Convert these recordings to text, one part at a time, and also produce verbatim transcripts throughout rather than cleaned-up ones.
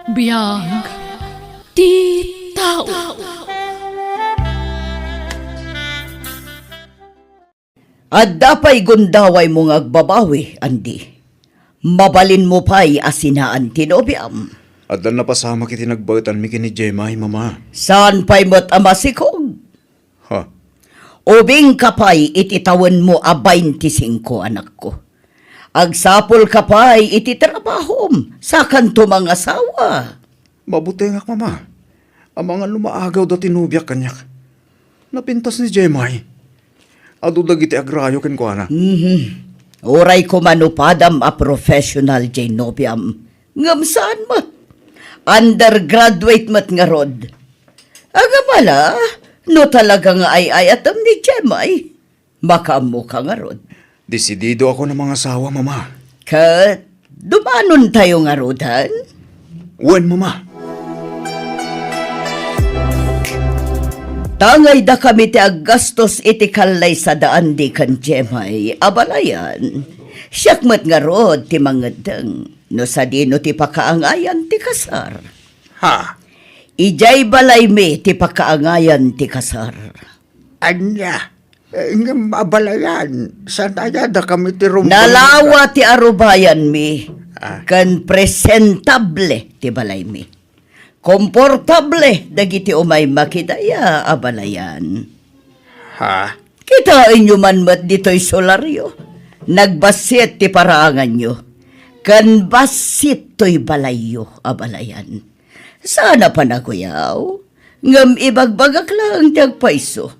Biag ti tao. Adda pay gundawaymo nga agbabawi, Andy. Mabalinmo pay a sinaan ti nobiam. Adda napasamak iti nagbaetanmi ken ni Jemay, Mama. Saan pay met a masikog? Ha? Ubingka pay iti tawenmo a baintisingko, anakko. Agsapulka pay iti trabahom, sakanto mangasawa. Mabutengak, Mama. Amangan no maagawda ti nobiak kaniak. Napintas ni Jemay. Adu dagiti agrayo kenkuana. Mhm. Uray koma no padam a professional jay nobiam. Ngem saan met. Undergraduate met ngarud. Agabala, no talaga nga ay-ayatem ni Jemay, makaammoka ngarud. Desidido ako a mangasawa, Mama. Ket dumanontayo ngaruden? Wen, Mama. Tangayda kami ti aggastos iti kallaysa da Andy ken Jemay a balayan. Siak met ngarud ti mangeddeng no sadino ti pakaangayan ti kasar. Ha? Idiay balaymi ti pakaangayan ti kasar. Ania? Eh, ngem abalayan, saan aya dakami ti rumrumda? Nalawa ti arubayanmi, Ah. ken presentable ti balaymi. Komportable dagiti umay makidaya a balayan. Ha? Kitaenyo man met ditoy solaryo. Nagbassit ti paraanganyo. Ken bassit toy balayyo a balayan. Saan a panaguyaw, ngem ibagbagak laeng ti agpayso.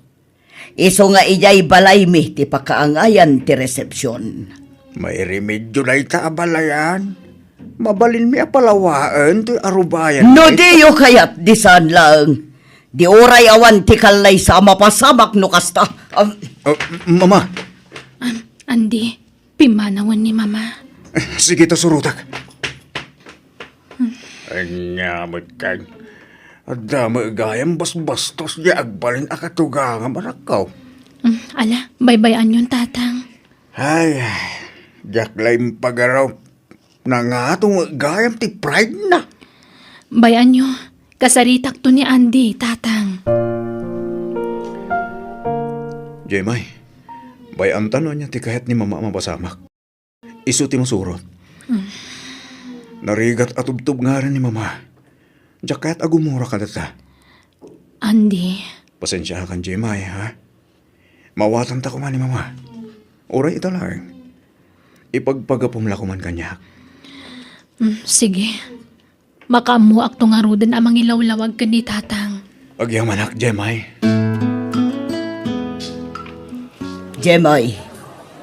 Isu nga idiay balaymi ti pakaangayan ti resepsion. Mairemedio dayta a balayan. Mabalinmi a palawaen toy arubayan. No diyo kayat, di saan laeng. Di uray awan ti kallaysa a mapasamak no kasta. Am- Oh, Mama. Am, Andy, pimmanawen ni Mama. Sige ta, surotak. Ania met kan? Adda met gayam basbastos di agbalin a katugangam, anakko. Mm, ala, baybay-anyon, Tatang. Ay, diak la impagaraw. Nangato met gayam ti pride na. Bay-anyo, kasaritakto ni Andy, Tatang. Jemay, bay-anta no ania ti kayat ni Mama a mapasamak. Isu ti masurot. Mm. Narigat a tubtubngaran ni Mama. Diak kayat a gumura kadata. Andy. Pasensiakan, Jemay, ha? Mawatanta koma ni Mama. Uray ita laeng. Ipagpagapom la koman kaniak. Mm, sige. Makaammoakto ngaruden a mangilawlawag ken ni Tatang. Agyamanak, Jemay. Jemay,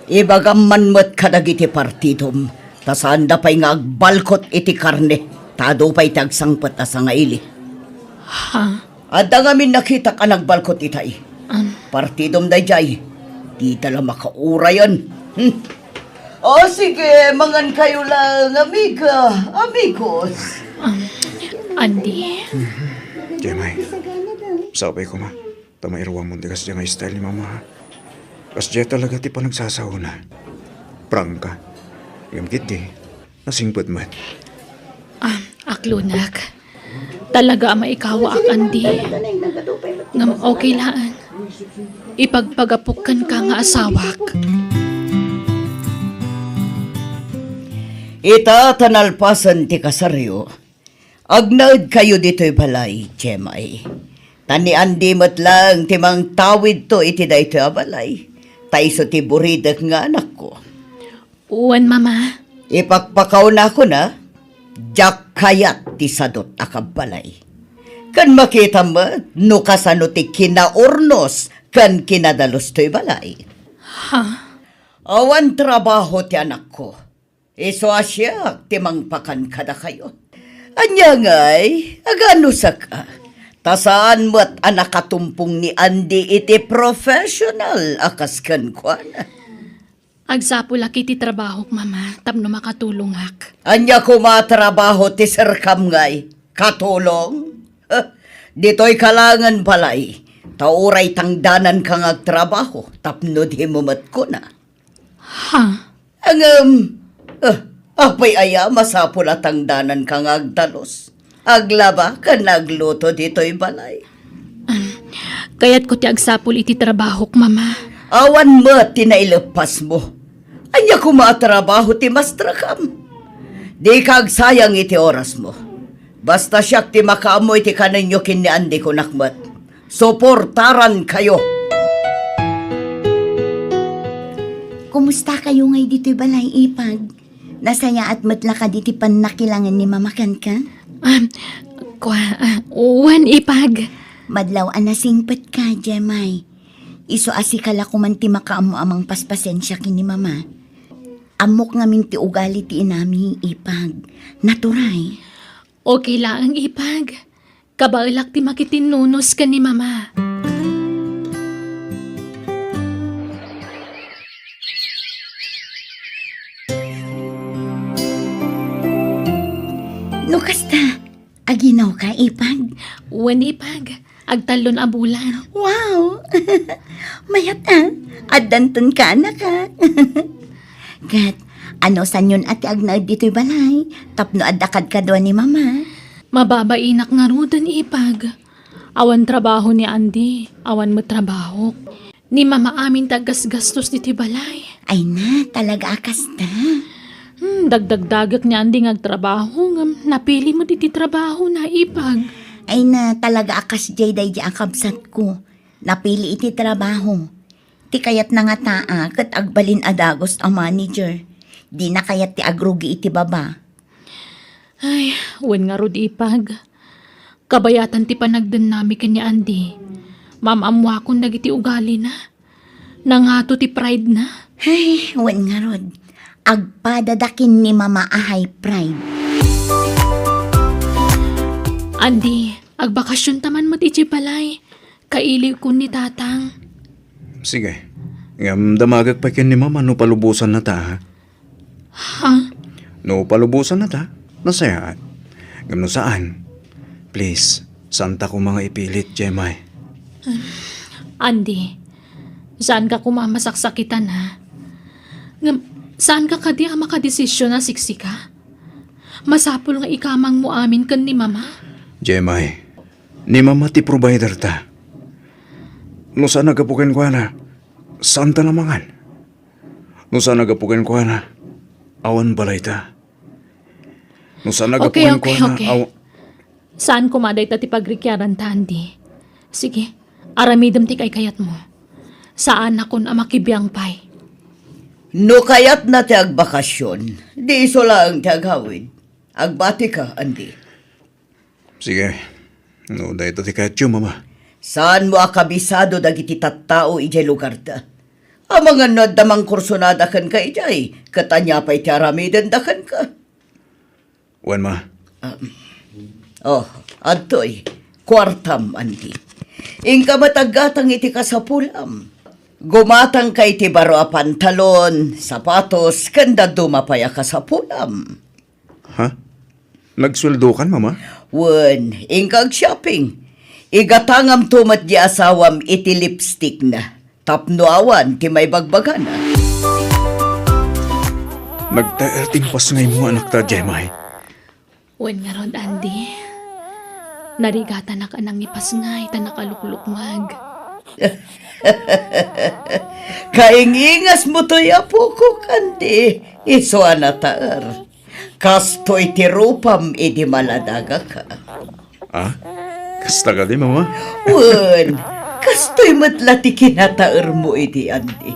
ibagam man met kadagiti partidom, ta saanda pay nga agbalkot iti karne, ta adu pay ti agsangpet a sangaili. Ha? Adda ngamin nakitak a nagbalkot itay. Am. Partidom daydiay. Dita la makaurayan. Hmm. O sige, mangankayo lang, amiga, amigos. Am, Andy. Jemay, sapay koma. Ta mairuamon ti kasdiay nga style ni Mama. Kasdiay talaga ti panagsasaona. Prangka. Ngem ketdi, nasingpet met. Ah, aklonak. Talaga a maikawaak, Andy. Ngem okay laeng. Ipagpagapok kenka nga asawak. Ita ta nalpasen ti kasaryo, agnaedkayo ditoy balay, Jemay. Ta ni Andy met laeng ti mangtawidto iti daytoy a balay. Ta isu ti buridek nga anakko. Wen, Mama. Ipakpakawnakon a, diak kayat ti sadut a kabbalay. Ken makitam met no kasano ti kinaurnos ken kinadalus toy balay. Ha? Awan trabaho ti anakko. Isu a siak ti mangpakan kadakayo. Ania ngay, aganusak a. Ta saan met a nakatumpong ni Andy iti professional a kas kenkuana. Agsapulak iti trabahok, Mama, tapno makatulongak. Ania koma a trabaho ti serkam ngay? Katulong? Huh, ditoy ka laengen balay, ta uray tangdananka nga agtrabaho tapno dimo met kuna. Ha? Ngem, eh, apay aya masapul a tangdananka nga agdalus? aglaba ken agluto ditoy balay. Kayatko ti agsapul iti trabahok, Mama. Awan met ti naileppasmo. Ania koma a trabaho ti mastrakam? Dika agsayang iti orasmo. Basta siak ti makaammo iti kanenyo ken ni Andy, kunak met. Suportarankayo. Kumusta kayo ngay ditoy balay, Ipag? Nasayaat met la kadi ti pannakilangen ni Mama kenka? Ah, kua, ah, wen, Ipag. Madlaw a nasingpetka, Jemay. Isu a sika la koman ti makaammo a mangpaspasensia ken ni Mama. Ammok ngamin ti ugali ti inami, Ipag. Naturay. Okay laeng, Ipag. Kabaelak ti makitinnunus ken ni Mama. No kasta, aginawka, Ipag? Wen, Ipag. Agtallon a bulan. Wow! Mayat a. Addanton ka, anak, a. Ket, ano sanyon a ti agnaed ditoy balay? Tapno adda kadkadua ni Mama. Mababainak ngaruden, Ipag. Awan trabaho ni Andy, awan met trabahok. Ni Mama amin ti aggasgastos ditoy balay. Ay na, talaga a kasta. Hmm, dagdagdagek ni Andy nga agtrabaho, ngem napili met iti trabaho na, Ipag. Ay na, talaga a kasdiay daydi a kabsatko. Napili iti trabaho. Ti kayatna ngata a ket agbalin a dagus a manager. Dina kayat ti agrugi iti baba. Ay, wen ngarud, Ipag. Kabayatan ti panagdennami ken ni Andy. Maam-ammoakon dagiti ugalina. Nangato ti pride na. Ay, wen ngarud. Agpadada ken ni Mama a high pride. Andy, agbakasionta man met idiay balay. Kailiwkon ni Tatang. Sige. Ngem damagek pay ken ni Mama no palubosannata, ha? Ha? No palubosannata, nasayaat. Ngem no saan, please, saanta koma nga ipilit, Jemay. Andy, saanka koma a masaksakitan, ha? Ngem, saanka kadi a makadesisyon a siksika? Masapul nga ikamangmo amin ken ni Mama. Jemay, ni Mama ti provider ta. No saan a gapu kenkuana, saanta la mangan. No saan a gapu kenkuana, awan balayta. No saan a gapu Okay, okay, kenkuana, okay. aw- Saan koma dayta ti pagrikiaran ta, Andy? Sige, aramidem ti kaykayatmo. Saanakon a makibiang pay. No kayatna ti agbakasyon, di isu laeng ti agawid. Agbatika, Andy. Sige. No, dayta ti kayatyo, Mama. Saanmo a kabisado dagiti tattao idiay lugarda. Amangan no adda mangkursonada kenka idiay, ket ania pay ti aramidenda kenka? Wen, Ma. Ah, oh, adtoy. Kuartam, Andy. Inka met aggatang iti kasapulam. Gumatangka iti baro a pantalon, sapatos, ken dadduma pay a kasapulam. Ha? Nagsueldokan, Mama? Wen, inka ag-shopping. Igatangamto met di asawam iti lipstickna tapno awan ti maibagbagana. Nagtaer ti impasngaymo, anakta, Jemay. Wen ngarud, Andy. Narigatanak a nangipasngay ta nakaluklukmeg. Kaingingasmo toy, apokok, Andy. Isu a nataer. Kastoy ti rupam idi maladagaka. Ah? Kasta kadi, Mama? Wen, kastoy met la ti kinataermo idi, Andy.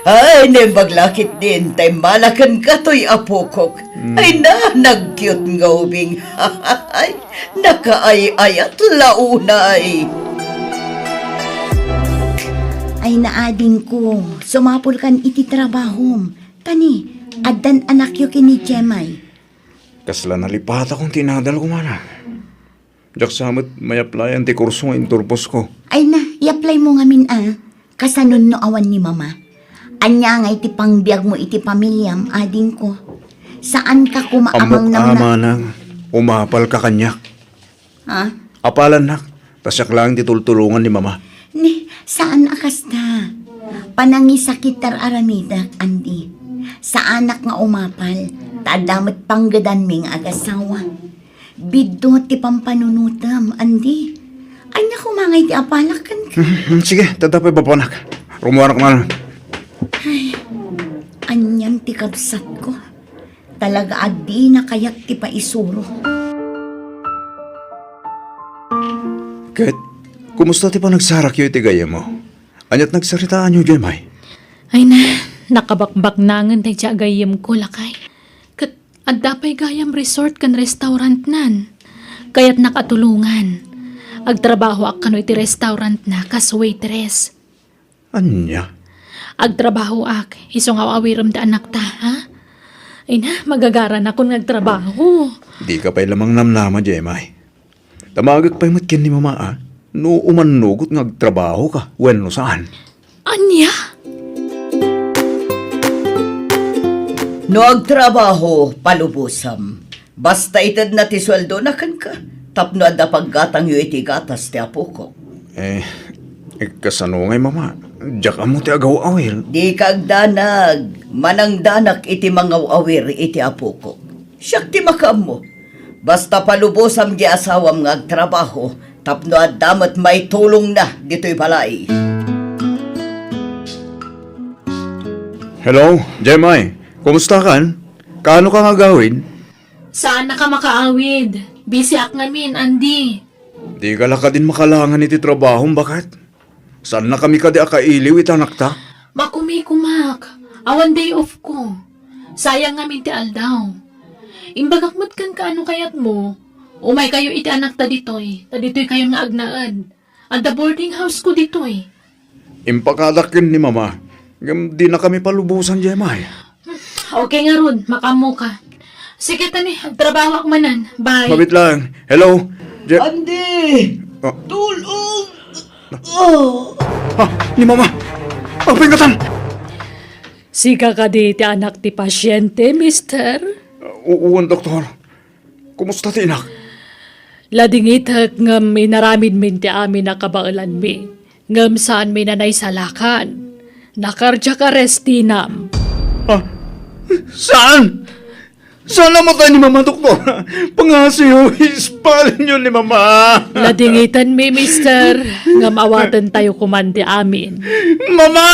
Ay, naimbag la ketdin ta immala kenka toy, apokok. Mm. Ay na, nag-cute nga ubing. Ay, nakaay-ayat la unay. Ay na, adingko, sumapulkan iti trabahom. Tani, addan anakyo ken ni Jemay. Kasla nalipatakon ti inadal ko, mana. Diak sa met mai-applyan ti kurso nga inturposko. Ay na, i-apply mo ngamin a. Kasanon no awan ni Mama? Ania ngay ti pangbiagmo iti pamiliam, adingko? Saanka koma a Ammok mangnamnam. Amanang, umapalka kaniak. Ha? Apalannak, ta siak laeng ti tultulongan ni Mama. Ni, saan a kasta? Panangisakit ti ar-aramidek, Andy. Saanak nga umapal, ta adda met panggedanmi nga agasawa. Biddut ti pampanunotem, Andy. Ania koma ngay ti apalak kenka? Hmm, sige, tadda pay papanak. Rummuarak man. Ay, anian ti kabsatko. Talaga a dina kayat ti paisuro. Ket, kumusta ti panagsarakyo iti gayyemmo? Aniat nagsaritaanyo, Jemay? Ay na, nakabakbaknangen daydiay a gayyemko, lakay. Ket adda pay gayam resort ken restaurantnan. Kayatnak a tulongan. Agtrabahoak kano iti restaurantna kas waitress. Ania? Agtrabahoak, isu nga aw-awirem ti anakta, ha? Ay na, magagaranakon nga agtrabaho. Dika pay la mangnamnama, Jemay. Damagek pay met ken ni Mama, a, no umannugot nga agtrabahoka wenno saan. Ania? No agtrabaho, palubosam. Basta itedna ti sueldona kenka, tapno adda paggatangyo iti gatas ti apokok. Eh, eh, kasano ngay, Mama? Diak ammo ti agaw-awir. Dika agdanag. Manangdanak iti mangaw-awir iti apokok. Siak ti makaammo. Basta palubosam di asawam nga agtrabaho tapno adda met maitulongna ditoy balay. Hello, Jemay. Kumusta kan? Kaano ka nga agawid? Saan na ka makaawid? Busy ak ngamin, Andy. Di ka la kadin makalangan iti trabahom, baket? Saan na kami kadi a kailiw iti anakta? Makumikumak. Awan day off ko. Sayang ngamin ti aldaw. Imbagak met kenka no kayatmo, umay kayo iti anakta ditoy, ta ditoy kayo nga agnaed. Adda boarding house ko ditoy. Impakadak ken ni Mama, ngem di na kami palubosan, Jemay. Okay ngarud, makaammo ka. Sige, tani, agtrabaho ak manen. Bye. Mabit lang. Hello? Je- Andy! Ah. Tulong! Oh! Ah, ni Mama! Apay ngatan! Sika kadi ti anak ti pasyente, mister? U-, uwan, doktor. Kumusta ti inak? Ladingitek ngem inaramidmin ti amin a kabaelanmi. Ngem saanmi a naisalakan. Na-cardiac arrest tinam. Ah, saan? Saan namatay ni Mama, Doktor? Pangasiyo, ispalinyo ni Mama. Ladingitanmi, mister. Ngem awaten tayo kuman ti amin. Mama!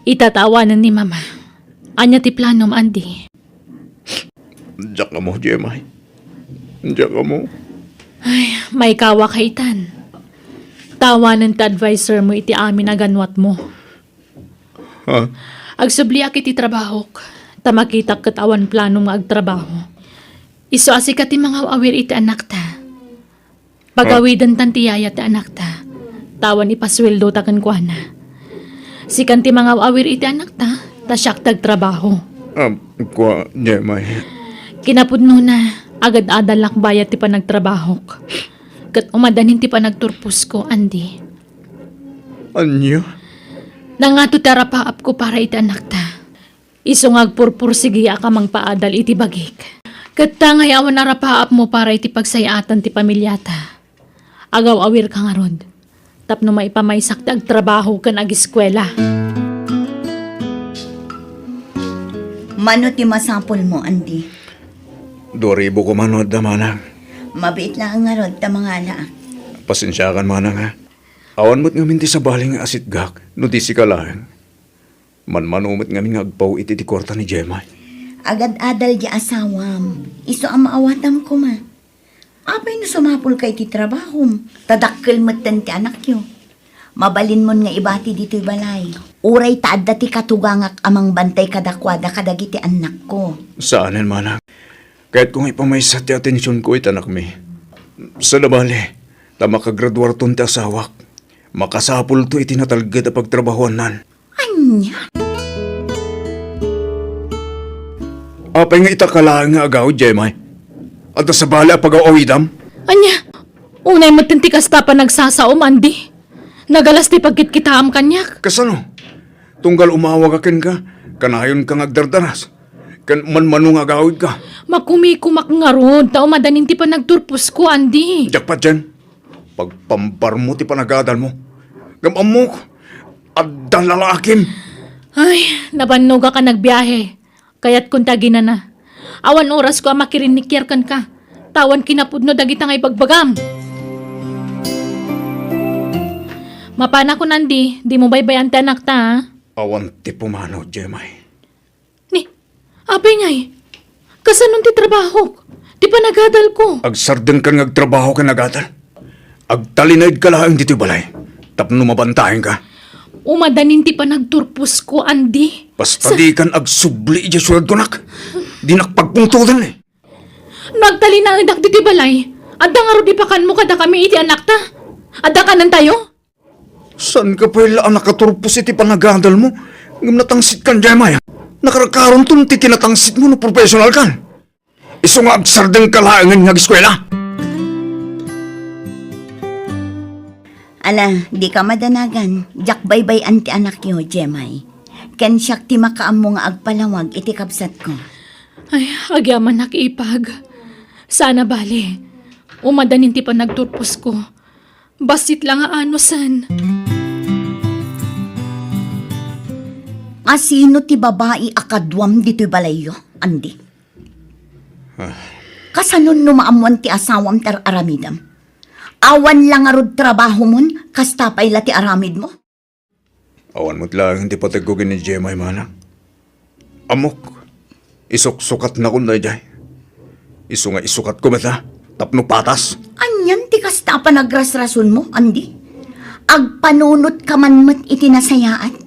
Itatawanan ni Mama. Ania ti planom, Andy? Diak ammo, Jemay. Diak ammo. Ay, maikawak itan. Tawanen ti adviser mo iti amin a ganwatmo. Ha? Agsubliak iti trabahok, ta makitak ket awan planom nga agtrabaho. Isu a sika ti mangaw-awir iti anakta. Pagawidentan ti yaya ti anakta, ta awan ipasueldota kenkuana. Sikan ti mangaw-awir iti anakta, ta siak ti agtrabaho. Ah, kua, Jemay. Kinapudnona, agad-adalak bayat ti panagtrabahok. Ket umadanin ti panagturposko, Andy. Ania? Nangato ti arapaapko para iti anakta. Isu nga agpurpursigiak a mangpaadal iti bagik. Ket ta ngay awan arapaapmo para iti pagsay-atan ti pamiliata. Agaw-awirka ngarud, tapno maipamaysak ti agtrabaho ken agiskuela. Mano ti masapulmo, Andy? Dua ribu koma no adda, manang. Mabiit laeng ngarud ta mangalaak. Pasensiakan, manang, ha? Awan met ngamin ti sabali nga asitgak no di sika laeng. Manmano met ngamin nga agpaw iti, iti kuarta ni Jemay. Agad-adal di asawam. Isu a maawatam koma. Apay no sumapulka iti trabahom, ta dakkel metten ti anakyo. Mabalinmon nga ibati ditoy balay. Uray ta adda ti katugangak a mangbantay kadakuada kadagiti annakko. Saanen, manang. Kayatko nga ipamaysa ti atensionko iti anakmi. Sada bali, ta makagraduarton ti asawak. Makasapulto iti natalged a pagtrabahoannan. Ania? Apay nga ita ka laeng nga agawid, Jemay? Adda sabali a pagaw-awidam? Ania? Unay metten ti kasta a panagsasaom, Andy. Nagalas ti pagkitkitaam kaniak. Kasano? Tunggal umawag a kenka, kanayonka nga agdardaras. Ken manmano nga agawidka. Makumikumak ngarud, ta umadanin ti panagturposko, Andy. Diak patien. Pagpambarmo ti panagadalmo. Ngem ammok, Adda lalakim. Ay, nabannogak a nagbiahe. Kayatkon ti aginana. Awan orasko a makirinnikiar kenka. Awan kinapudno dagita nga ibagbagam. Mapanakon, Andy, dimo baybay-an ti anakta, a? Awan ti pumanaw, Jemay. Ni, apay ngay, kasano ti trabahok? Ti panagadalko? Agsardengkan nga agtrabaho ken agadal. Agtalinaedka laeng ditoy balay tapno mabantaenka. Umadanin ti panagturposko, Andy. Basta sa- dikan agsubli idiay siudad, kunak. Dinak pagpungtolen, eh. No agtalinaedak ditoy balay, adda ngarud ipakanmo kadakami iti anakta? Adda kanentayo? Saanka pay la a nakaturpos iti panagadalmo, ngem natangsitkan, Jemay. Nakarkaronton ti kinatangsitmo no professional kan. Isu nga agsardengka laengen nga ageskuela. Ala, dika madanagan. Diak baybay-an ti anakyo, Jemay. Ken siak ti makaammo nga agpalawag iti kabsatko. Ay, agyamanak, ipag. Saan a bale. Umadanin ti panagturposko. Bassit la nga anusen. A sino ti babai a kaduam ditoy balayyo, Andy? Ah. Kasano no maammoan ti asawam ti ar-aramidem? Awan la ngarud trabahomon, kasta pay la ti aramidmo? Awan met laeng ti pategko ken ni Jemay, manang. Ammok, isuksukatnakon daydiay. Isu nga isukatko met la, tapno patas. Anian ti kasta a panagrasrasonmo, Andy? Agpanunotka man met iti nasayaat.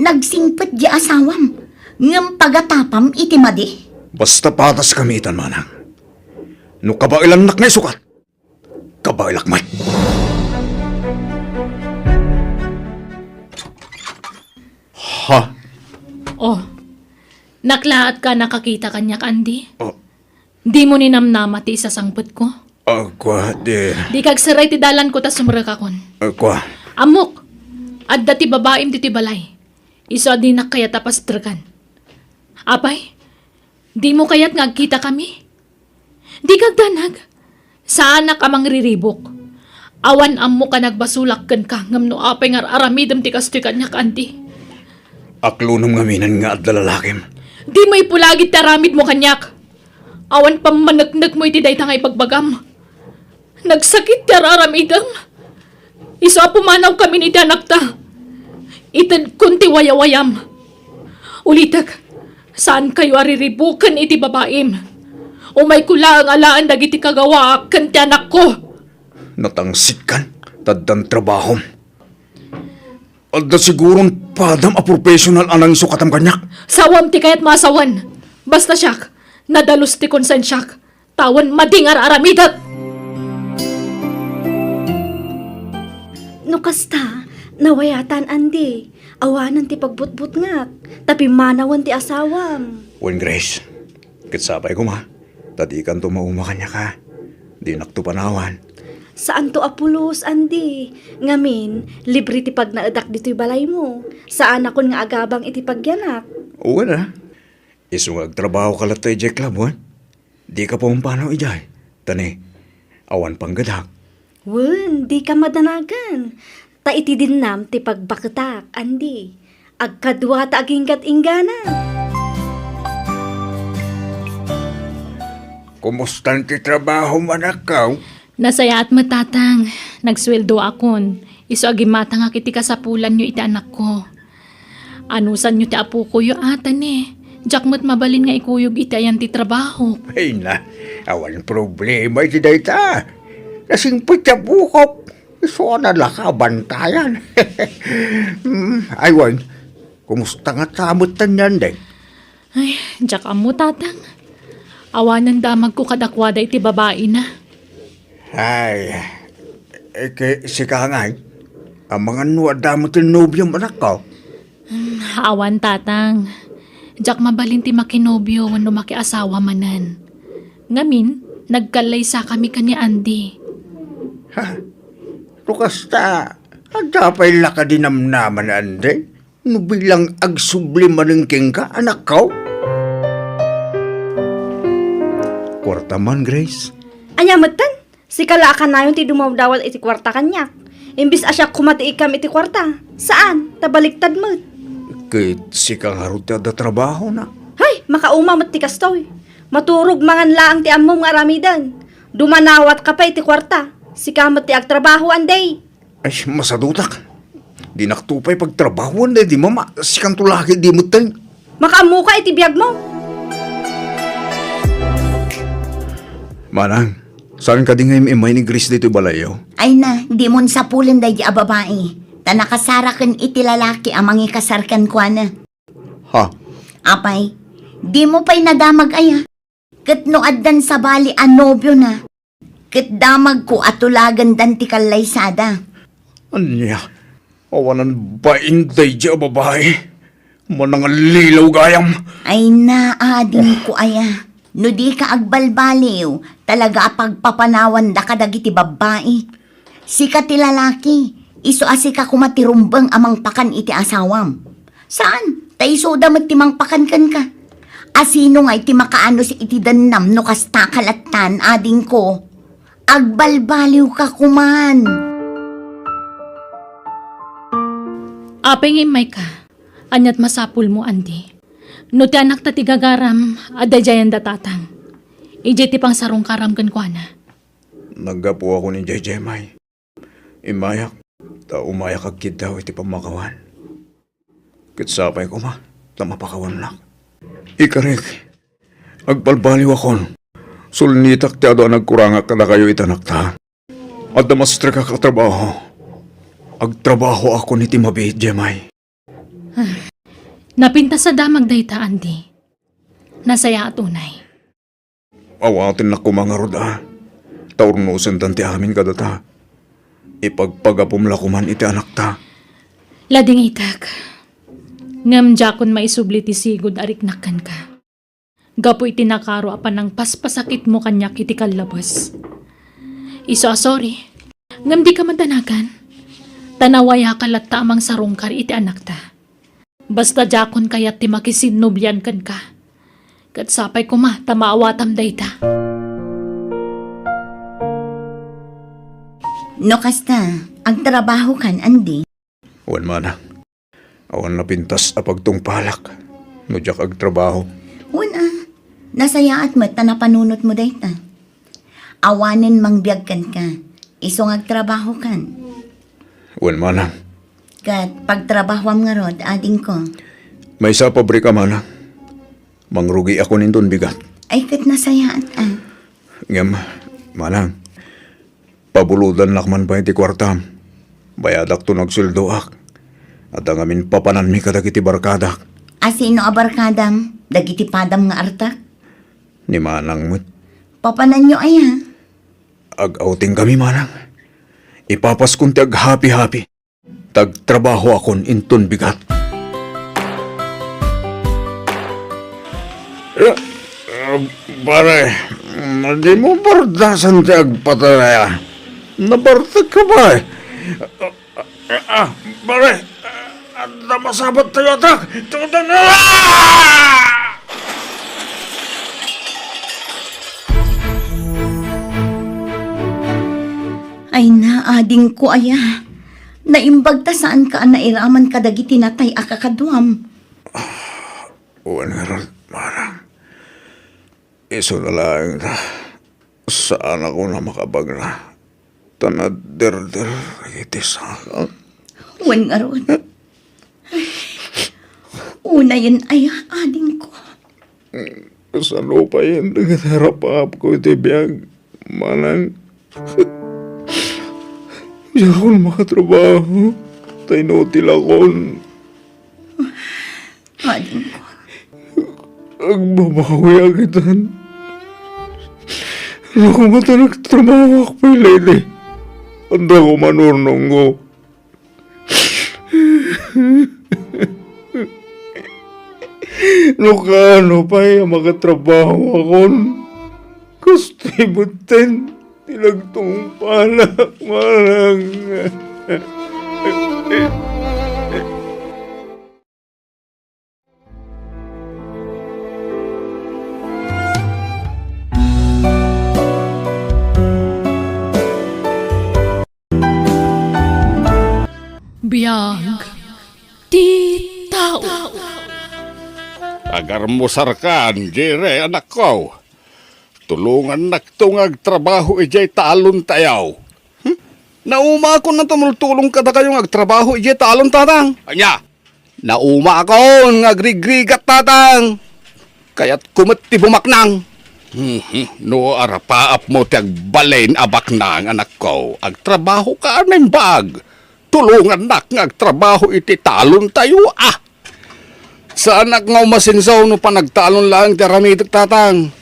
Nagsingpet di asawam, ngem pagatapam iti madi. Basta pataskami itan, manang. No kabaelannak nga isukat, kabaelak met. Ha? Oh, naklaatka a nakakita kaniak, Andy? Oh. Dimo ninamnama ti isasangpetko? Ah, kua, di. Dika agserrek iti dalanko ta sumrekakon. Ah, kua. Ammok, adda ti babaim ditoy balay. Isu a dinak kayat a pastreken. Apay, dimo kayat nga agkitakami? Dika agdanag. Saanak a mangriribuk. Awan ammok a nagbasolak kenka ngem no apay nga ar-aramidem ti kastoy kaniak, Andy. Aklonem ngaminen nga adda lalakim. Dimo ipulagid ti aramidmo kaniak. Awan pammaneknekmo iti dayta nga ibagbagam. Nagsakit ti ar-aramidem. Isu a pumanawkamin iti anakta. Itedkon ti wayawayam. Ulitek, saankayo a riribuken iti babaim. Umayko laeng alaen dagiti kagawaak ken ti anakko. Natangsitkan, ta addan trabahom. Adda siguron padam a professional a nangisukatam kaniak. Sawam ti kayatmo a sawen. Basta siak, nadalus ti konsensiak. Awan madi nga ar-aramidek. No kasta, nawayatan, Andy. Awanen ti pagbutbutngak, ta pimmanawen ti asawam. Wen, Grace, ket sapay koma, ta dikanto mauma kaniak, a. Dinakto panawan. Saanto a pulos, Andy. Ngamin, libre ti pagnaedak ditoy balaymo. Saanakon nga agabang iti pagyanak. Wen a. Isu nga agtrabahoka latta idiay club, wen? Dika pumpanaw idiay. Ta ni, awan panggedak. Wen, dika madanagan. Ta iti dinnam ti pagbaketak, Andy. Agkadua ta aginggat-inggana. Kumustan ti trabahom, anakko? Nasayaat met, Tatang. Nagsueldoakon. Isu a gimmatangak iti kasapulanyo iti anakko. Anusanyo ti apokoyo, a, ta ni, diak met mabalin nga ikuyog iti ayan ti trabahok. Ay na, awan problema iti dayta. Nasingpet ti apokok. Isu a nalaka bantayan. Mm, ay, wen, kumusta ngata met ni Andy? Ay, diak ammo, Tatang. Awanen damagko kadakuada iti babaina. Ay, eh, ket sika ngay, amangan no adda met ti nobiom, anakko? Hmm, awan, Tatang. Diak mabalin ti makinobio wenno makiasawa manen. Ngamin, nagkallaysakami ken ni Andy. Ha? No kasta, adda pay la kadi namnama ni Andy? No bilang agsubli manen kenka, anakko? Kuarta man, Grace. Ania metten? Sika la a kanayon ti dumawdawat iti kuarta kaniak. Imbis a siak koma ti ikkam iti kuarta, saan, ta baliktad met. Ket sika ngarud ti adda trabahona. Hay, makauma met ti kastoy. Maturog mangan laeng ti ammom nga aramiden. Dumanawatka pay iti kuarta. Sika met ti agtrabaho, Andy. Ay, masadutak. Dinakto pay pagtrabahoan daydi mama. Sikanto laki di metten. Makaammoka iti biagmo. Manang, saan kadi nga im-immay ni Grace ditoy balayyo? Ay na, dimon sapulen daydi a babai. Ta nakasaraken iti lalaki a mangikasar kenkuana. Ha? Apay, dimo pay nadamag aya? Ket no addan sabali a nobiona, ket damagko a tulagandan ti kallaysada. Ania? Awanan bain daydi a babai? Manangallilaw gayam. Ay na, adingko aya. No dika agbalbaliw, talaga a pagpapanawanda kadagiti babbai. Sika ti lalaki, isu a sika koma ti rumbeng a mangpakan iti asawam. Saan, ta isuda met ti mangpakan kenka. Asino ngay ti makaanus iti dennam no kasta ka lattan, adingko? Agbalbaliwka koman. Apay nga immayka? Aniat masapulmo, Andy? No ti anakta ti gagaram, adda idiayen da tatang. Idiay ti pangsarungkaram kenkuana. Naggapuakon idiay Jemay. Immayak, ta umayak agkiddaw iti pammakawan. Ket sapay koma, ta mapakawannak. Ikarik, agbalbaliwakon. Sulnitak ti adu a nagkurangak kadakayo iti anakta. Adda maestrekak a trabaho. Agtrabahoakon iti mabiit, Jemay. Napintas a damag dayta, Andy. Nasayaat unay. Awatennak koma ngarud a, ta urnosendan ti amin kadata. Ipagpagapom la koman iti anakta. Ladingitek. Ngem diakon maisubli ti sigud a riknak kenka. Gapu iti nakaro a panangpaspasakitmo kaniak iti kallabes. Isu a sorry, ngem dika madanagan. Ta nawayaka latta a mangsarungkar iti anakta. Basta diakon kayat ti makisinnobian kenka. Ket sapay koma ta maawatam dayta. No kasta, agtrabahokan, Andy? Wen, manang. Awan napintas a pagtungpalak no diak agtrabaho. Wen a, nasayaat met ta napanunotmo dayta. Awanen mangbiag kenka, isu nga agtrabahokan. Wen, manang. Ket pagtrabahoam ngarud, adingko. Maysa a pabrika, manang. Mangrugiakon inton bigat. Ay, ket nasayaat a. Ngem, manang, pabulodannak man pay ti kuartam. Bayadakto no agsueldoak. Adda ngamin papananmi kadagiti barkadak. A, sino a barkadam? Dagiti padam nga artak? Ni manang met. Papananyo aya? Ag-outing kami, manang. Ipapaskon ti aghapi-hapi. Tagtrabahoakon inton bigat. Eh, eh, pare, dimo bardasan ti agpatay aya. Nabartek ka ba, eh? Ah, pare, adda masabat tayo atak. Tudan na! Ay na, adingko aya. Naimbag ta saanka a nairaman kadagiti natay a kakaduam. Wen ngarud, manang. Isu na laeng ta, saanakon a makabagna. Ta naderder iti sangak. Wen ngarud. Unayen aya, adingko. Kasano pay dagiti arap-apko iti biag, manang? Diakon makatrabaho, ta inutilakon. Adingko. Agbabawiak itan. No koma ta nagtrabahoak pay layti, adda koma urnongko. No kaano pay a makatrabahoakon, kastoy metten ti nagtungpalak, manang. Biag ti tao. Agarmusarkan, Jerry, anakko. Tulongannakto nga agtrabaho idiay talontayo. Hmm? Naumaakon a tumultulong kadakayo nga agtrabaho idiay talon, Tatang. Ania? Naumaakon nga agrigrigat, Tatang. Kayatko met ti bumaknang. Mhm. No arapaapmo ti agbalin a baknang, anakko, agtrabahoka a naimbag. Tulongannak nga agtrabaho iti talontayo, a. Saanak nga umasenso no panagtalon laeng ti aramidek, Tatang.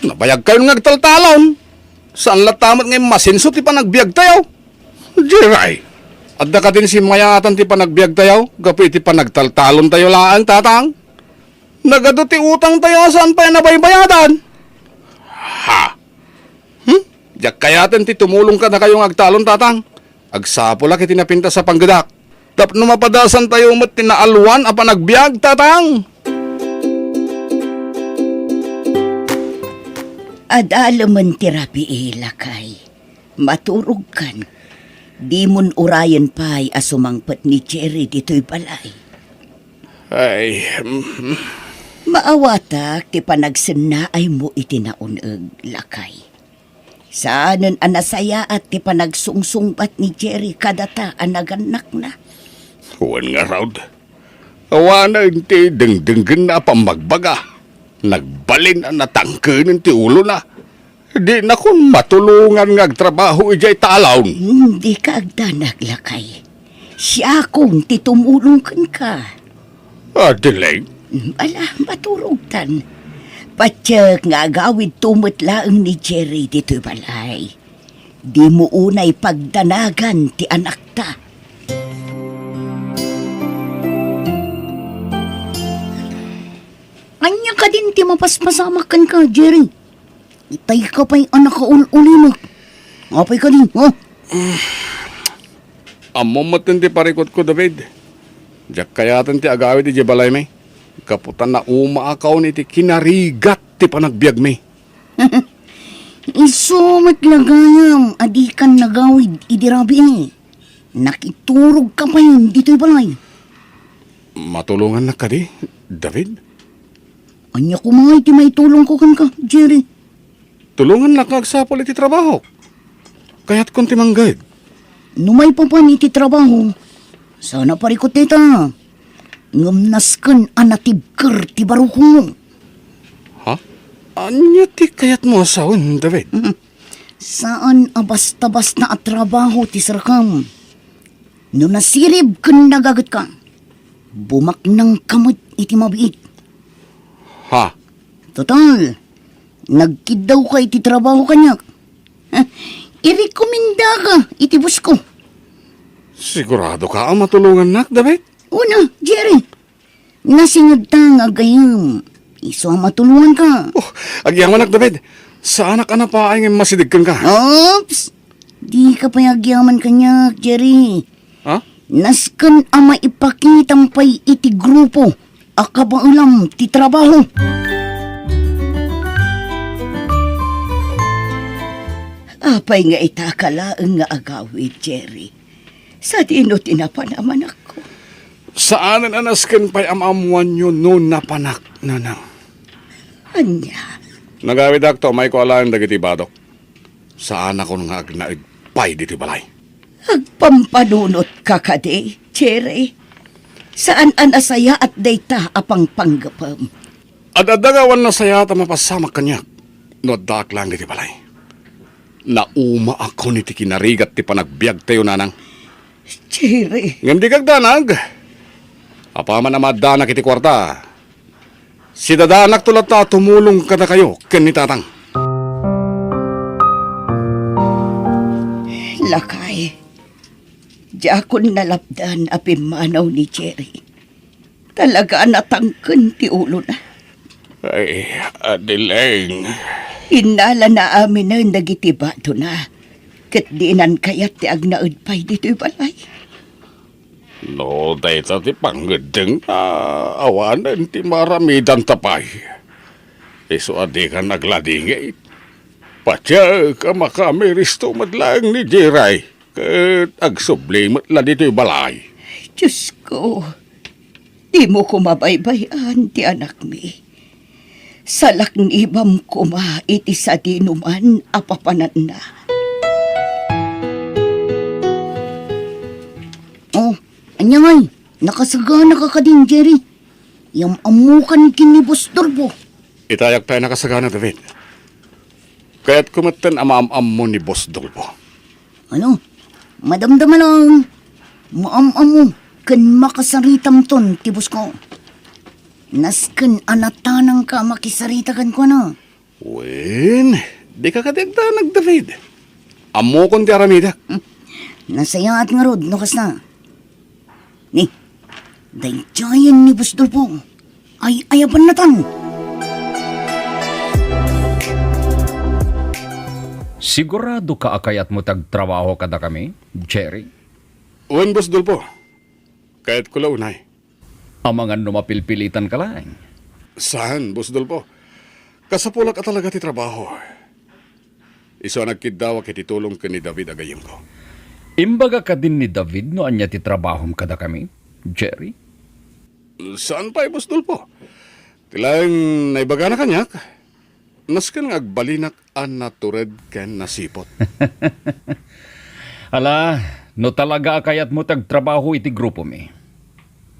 Nabayagkayon nga agtaltalon. Saan latta met nga immasenso ti panagbiagtayo. Jerry, adda kadin simmayaatan ti panagbiagtayo gapu iti panagtaltalontayo laeng, Tatang? Nagadu ti utangtayo a saan pay a nabaybayadan. Ha? Hmm? Diak kayaten ti tumulong kadakayo nga agtalon, Tatang. Agsapulak iti napintas a panggedak. Tapno mapadasantayo met ti naalwan a panagbiag, Tatang. Adalemen ti rabii, lakay. Maturogkan. Dimon urayen pay a sumangpet ni Jerry ditoy balay. Ay, mm. Maawatak ti panagsennaaymo iti naun-eg, lakay. Saanen a nasayaat ti panagsungsungbat ni Jerry kadata a nagannakna. Wen ngarud, awanen ti dengdenggenna a pammagbaga. Nagbalin a natangkenen ti ulona. Dinakon matulongan nga agtrabaho idiay talon. Dika agdanag, lakay. Siakon ti tumulong kenka. Adelaide? Ala, maturogtan. Patiek nga agawidto met laeng ni Jerry ditoy balay. Dimo unay pagdanagan ti anakta. Ania kadin ti mapaspasamak kenka, Jerry? Itay ka pay a nakaul-ulimek. Apay kadi, ha? Ammom metten ti parikutko, David. Diak kayaten ti agawid idiay balaymi. Gapu ta naumaakon iti kinarigat ti panagbiagmi. Isu met la gayam a dikan nagawid idi rabii. Nakiturogka pay ditoy balay. Matulongannak kadi, David? Ania koma iti maitulongko kenka, Jerry? Tulongannak nga agsapul iti trabahok. Kayatkon ti mangged. No maipapan iti trabaho, saan a parikut dayta. Ngem nasken a natibker ti barukmo. Ha? Ania ti kayatmo a sawen, David? Mhm. Saan a basta-basta a trabaho ti serkam. No nasirib ken nagagetka, bumaknangka met iti mabiit. Ha? Total, nagkiddawka iti trabaho kaniak. Ha, irekomendaka iti bosko. Siguradoka a matulongannak, David? Una, Jerry. Nasingedta nga aggayem. Isu a matulonganka. Oh, agyamanak, David. Saanak a napaay nga immasideg kenka. Oops! Dika pay agyaman kaniak, Jerry. Ha? Nasken a maipakitam pay iti grupo a kabaelam ti trabaho. Apay nga itaka laeng nga agawid, Jerry? Sadino ti napan a manakko? Saanen a nasken pay a maammoanyo no napanak, Nanang. Ania? Nagawidakto, maiko alaen dagiti badok. Saanakon nga agnaed pay ditoy balay. Agpampanunotka kadi, Jerry? Saan a nasayaat dayta a pangpanggepem. Ad-adda nga awan nasayaat a mapasamak kaniak no addaak laeng ditoy balay. Naumaakon iti kinarigat ti panagbiagtayo, Nanang. Jerry. Ngem dika agdanag. Apaman a maaddanak iti kuarta, sidadanakto latta a tumulong kadakayo ken ni Tatang. Lakay, diakon nalapdan a pimmanaw ni Jerry. Talaga a natangken ti ulona. Ay, Adeleng. Innalana aminen dagiti badona, ket dinan kayat ti agnaed pay ditoy balay. No dayta ti pangngeddengna, awanen ti maaramidanta pay. Isu a dikan agladingit. Patiek a makamiristo met laeng ni Jerry. Ket agsubli met la ditoy balay. Diosko, dimo koma baybay-an ti anakmi. Salaknibam koma iti sadinoman a papananna. Oh, ania ngay? Nakasaganaka kadin, Jerry? Yam-ammokan ken ni Boss Dolpo. Itayak pay a nakasagana, David. Kayatko metten a maam-ammo ni Boss Dolpo. Ano? Madamdama lang. Maam-ammo ken makasaritamton ti boss ko. Nasken a natanangka a makisarita kenkuana. Wen, dika kadi agdanag, David. Ammokon ti aramidek. Hmm. Nasayaat ngarud no kasta. Ni, daydiayen ni Boss Dolpo. Ay-ayabannatan. Siguradoka a kayatmo ti agtrabaho kadakami, Jerry? Wen, Boss Dolpo. Kayatko la unay. Amangan no mapilpilitanka laeng. Saan, Boss Dolpo. Kasapulak a talaga ti trabaho. Isu a nagkiddawak iti tulong ken ni David a gayyemko. Imbaga kadin ni David no ania ti trabahom kadakami, Jerry? Saan pay, Boss Dolpo. Ti laeng naibagana kaniak, nasken nga agbalinak a natured ken nasiput. Ala, no talaga a kayatmo ti agtrabaho iti grupomi,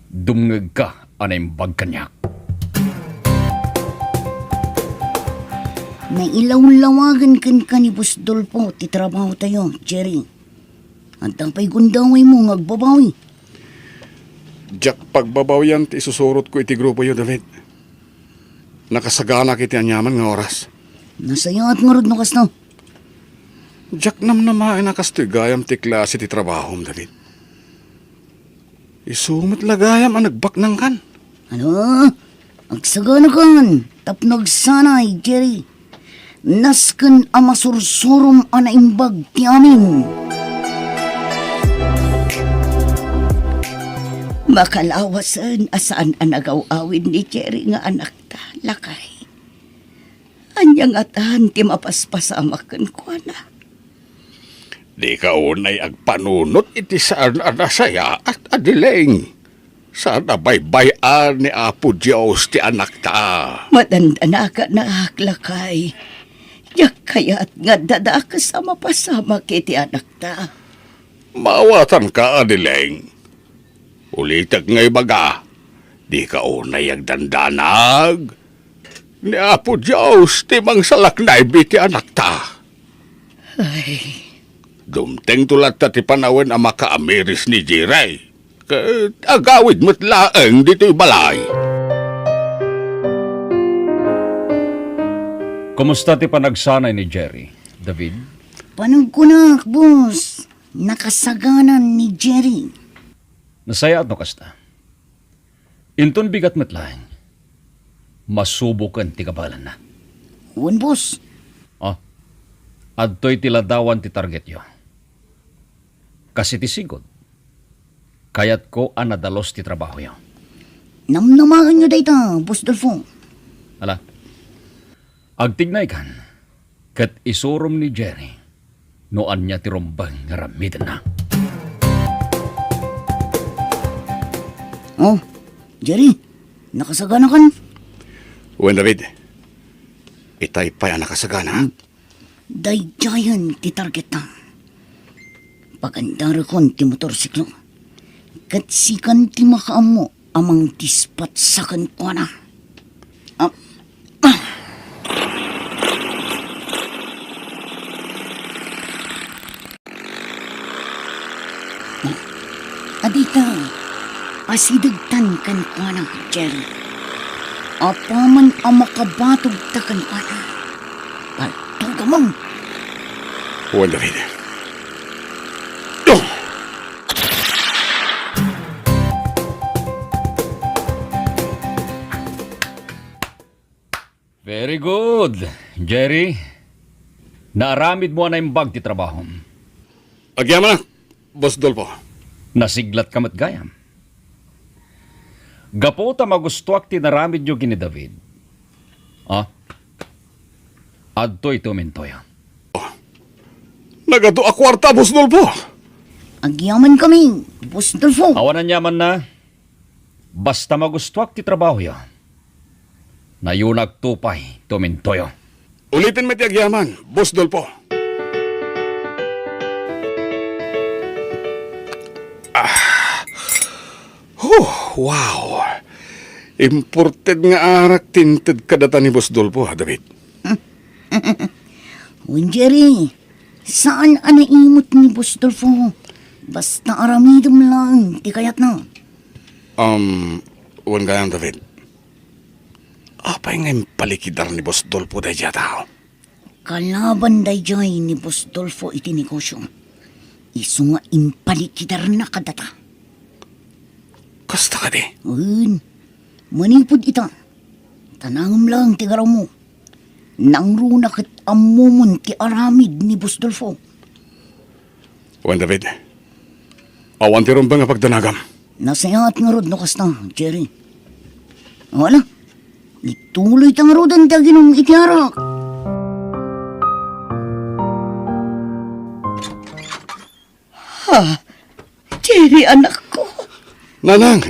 dumngegka a naimbag kaniak. Nailawlawagen kenka ni Boss Dolpo ti trabahotayo, Jerry. Adda pay gundawaymo nga agbabawi. Diak pagbabawian ti isusurotko iti grupoyo, David. Nakasaganak iti aniaman nga oras. Nasayaat ngarud no kasta. Diak namnamaen a kastoy gayam ti klase ti trabahom, David. Isu met la gayam a nagbaknangkan. Ano? Agsaganakan tapno agsanay, Jerry. Nasken a masursurom a naimbag ti amin. Makalawasen a saan a nagaw-awid ni Jerry nga anakta, lakay. Ania ngatan ti mapaspasamak kenkuana? Dika unay agpanunot iti saan a nasayaat, Adeleng. Saan a baybay-an ni Apo Dios ti anakta. Madandanakanak, lakay. Diak kayat nga adda dakes a mapasamak iti anakta. Maawatanka, Adeleng. Ulitek nga ibaga, dika unay agdandanag. Ni Apo Dios ti mangsalaknaybi ti anakta. Ay. Dumtengto latta ti panawen a makaamiris ni Jiray. Ket agawid met laeng ditoy balay. Kumusta ti panagsanay ni Jerry, David? Panagkunak, boss. Nakasaganan ni Jerry. Nasayaat no kasta. Inton bigat met laeng, masuboken ti kabaelanna. Wen, boss. Ah, adtoy ti ladawan ti targetyo. Kas iti sigud, kayatko a nadalus ti trabahoyo. Namnamaenyo dayta, Boss Dolfo. Ala, agtignaykan ket isurom ni Jerry no ania ti rumbeng nga arammidenna. Oh, Jerry, nakasaganakan? Wen, David. Itay pay a nakasagana. Hmm. Daydiayen ti targetna. Pagandarekon ti motorsiklo. Ket sikan ti makaammo a mangdispatsa kenkuana. Ah, ah. Adita, asidegtan kenkuana, Jerry. Apaman a makabatogta kenkuana, paltugamon. Wen, David. Oh! Very good, Jerry. Naaramidmo a naimbag ti trabahom. Agyamanak, Boss Dolfo. Nasiglatka met gayam. Gapu ta magustoak ti naramidyo ken ni David. Ah? Adtoy ti umintoyo. Nagadu a kuarta, Boss Dolfo. Agyamankami, Boss Dolfo. Awan aniamanna. Basta magustuak ti trabahoyo. Nayonakto pay ti umintoyo. Ulitem met ti agyaman, Boss Dolfo. Ah. Huh, wow. Imported nga arak ti inted kadata ni Boss Dolfo, ha, David? Wen, Jerry, saan a naimot ni Boss Dolfo. Basta aramidem laeng ti kayatna. Um, wen gayam, David. Apay nga impalikidar ni Boss Dolfo daydiay a tao? Kalaban daydiay ni Boss Dolfo iti negosio. Isu nga impalikidarna kadata. Kasta kadi? Wen, manipud ita, tanangem laeng ti garawmo. Nangruna ket ammomon ti aramid ni Boss Dolfo. Wen, David, awan ti rumbeng a pagdanagam. Nasayaat ngarud no kasta, Jerry. Wala, ituloyta ngaruden ti aginum iti arak. Ha? Jerry, anakko. Nanang!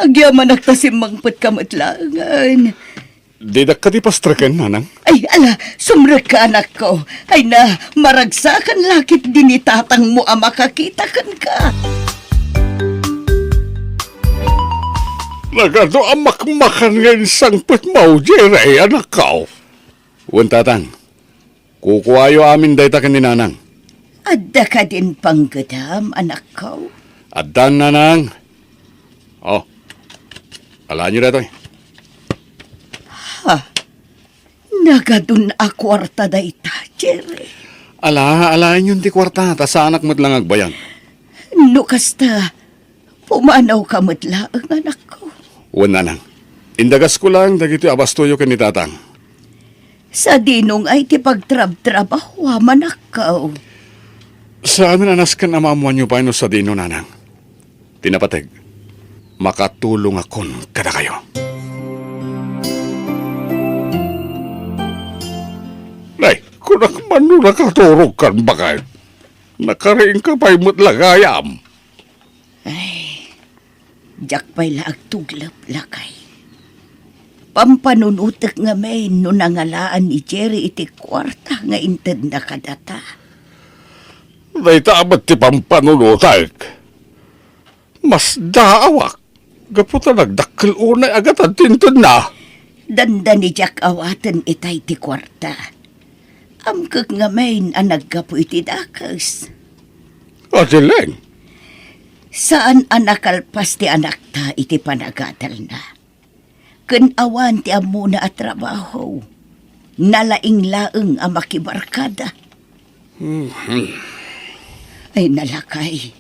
Agyamanak ta simmangpetka met laengen. Didak kadi pastreken, nanang? Ay, ala, sumrekka, anakko. Ay na, maragsakan la ketdi ni tatangmo a makakita kenka. Nagadu a makmakan nga insangpetmo, Jerry, anakko. Wen, tatang. Kukuayo amin dayta ken ni nanang. Adda kadin panggedam, anakko? Addan, nanang. Oh, alaenyo daytoy. Ha? Nagadun a kuarta dayta, Jerry. Ala, alaenyon ti kuarta, ta saanak met la nga agbayag. No kasta, pumanawka met laeng, anakko. Wen, nanang. Indagasko laeng dagitoy a bastoyo ken ni tatang. Sadino ngay ti pagtrabtrabahoam, anakko? Saanen a nasken a maammoanyo pay no sadino, nanang. Ti napateg, makatulongakon kadakayo. Nay, kunak man no nakaturogkan baket. Nakariingka pay met la gayam. Ay, diak pay la agtuglep, lakay. Pampanunotek ngamin no nangalaan ni Jerry iti kuarta nga intedna kadata. Dayta met ti pampanunotek. Masdaawak gapu ta nagdakkel unay a gatad ti intedna. Dandani diak awaten itay ti kuarta. Amkek ngamin a naggapu iti dakes. Adeleng. Saan a nakalpas ti anakta iti panagadalna. Ken awan ti ammona a trabaho, nalaing laeng a makibarkada. Mhm. Ay, nalakay.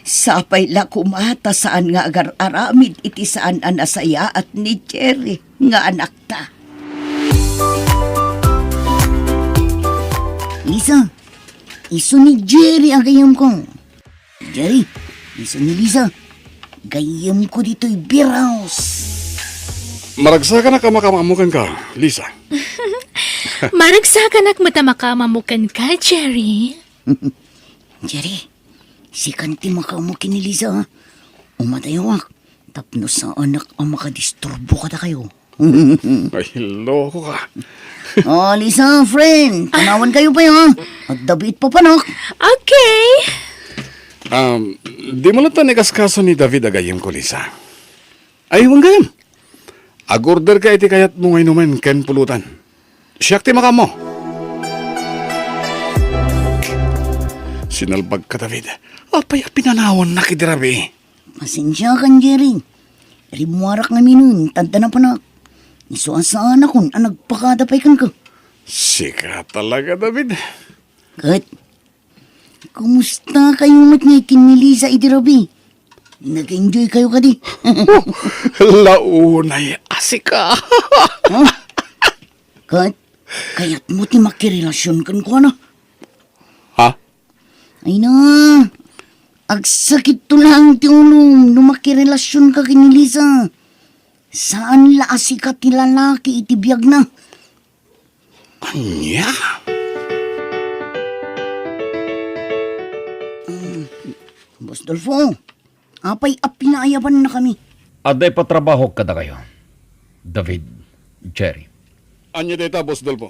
Sapay la koma ta saan nga agar-aramid iti saan a nasayaat ni Jerry nga anakta. Lisa, isu ni Jerry a gayyemko. Jerry, isu ni Lisa, gayyemko ditoy beer house. Maragsakanak a makaammo kenka, Lisa. Maragsakanak met a makaammo kenka, Jerry. Jerry, sikan ti makaammo ken ni Lisa, ha? Umadayawak tapno saanak a makadisturbo kadakayo. Ay, loko ka. Oh, Lisa, friend, panawankayo pay, ha? Adda biit papanak. Okay. Um, dimo latta ikaskaso ni David a gayyemko, Lisa. Ay, wen gayam. Ag-orderka iti kayatmo nga inumen ken pulutan. Siak ti makaammo. Sinalbagka, David. Apay a pinanawannak idi rabii? Pasensiakan, Jerry. Rimmuarak ngaminen ta adda napanak. Isu a saanakon a nagpakada pay kenka. Sika talaga, David. Ket, kumustakayo met ngay ken ni Lisa idi rabii? Nag-enjoykayo kadi? Oh, launay a sika. Ha? Ket, kayatmo ti makirelasion kenkuana? Ha? Ay na, agsakitto laeng ti ulom no makirelasionka ken ni Lisa. Saan la a sika ti lalaki iti biagna. Ania? Mm. Boss Dolfo, apay a pinaayabannakami? Adda ipatrabahok kadakayo, David, Jerry. Ania dayta, Boss Dolfo?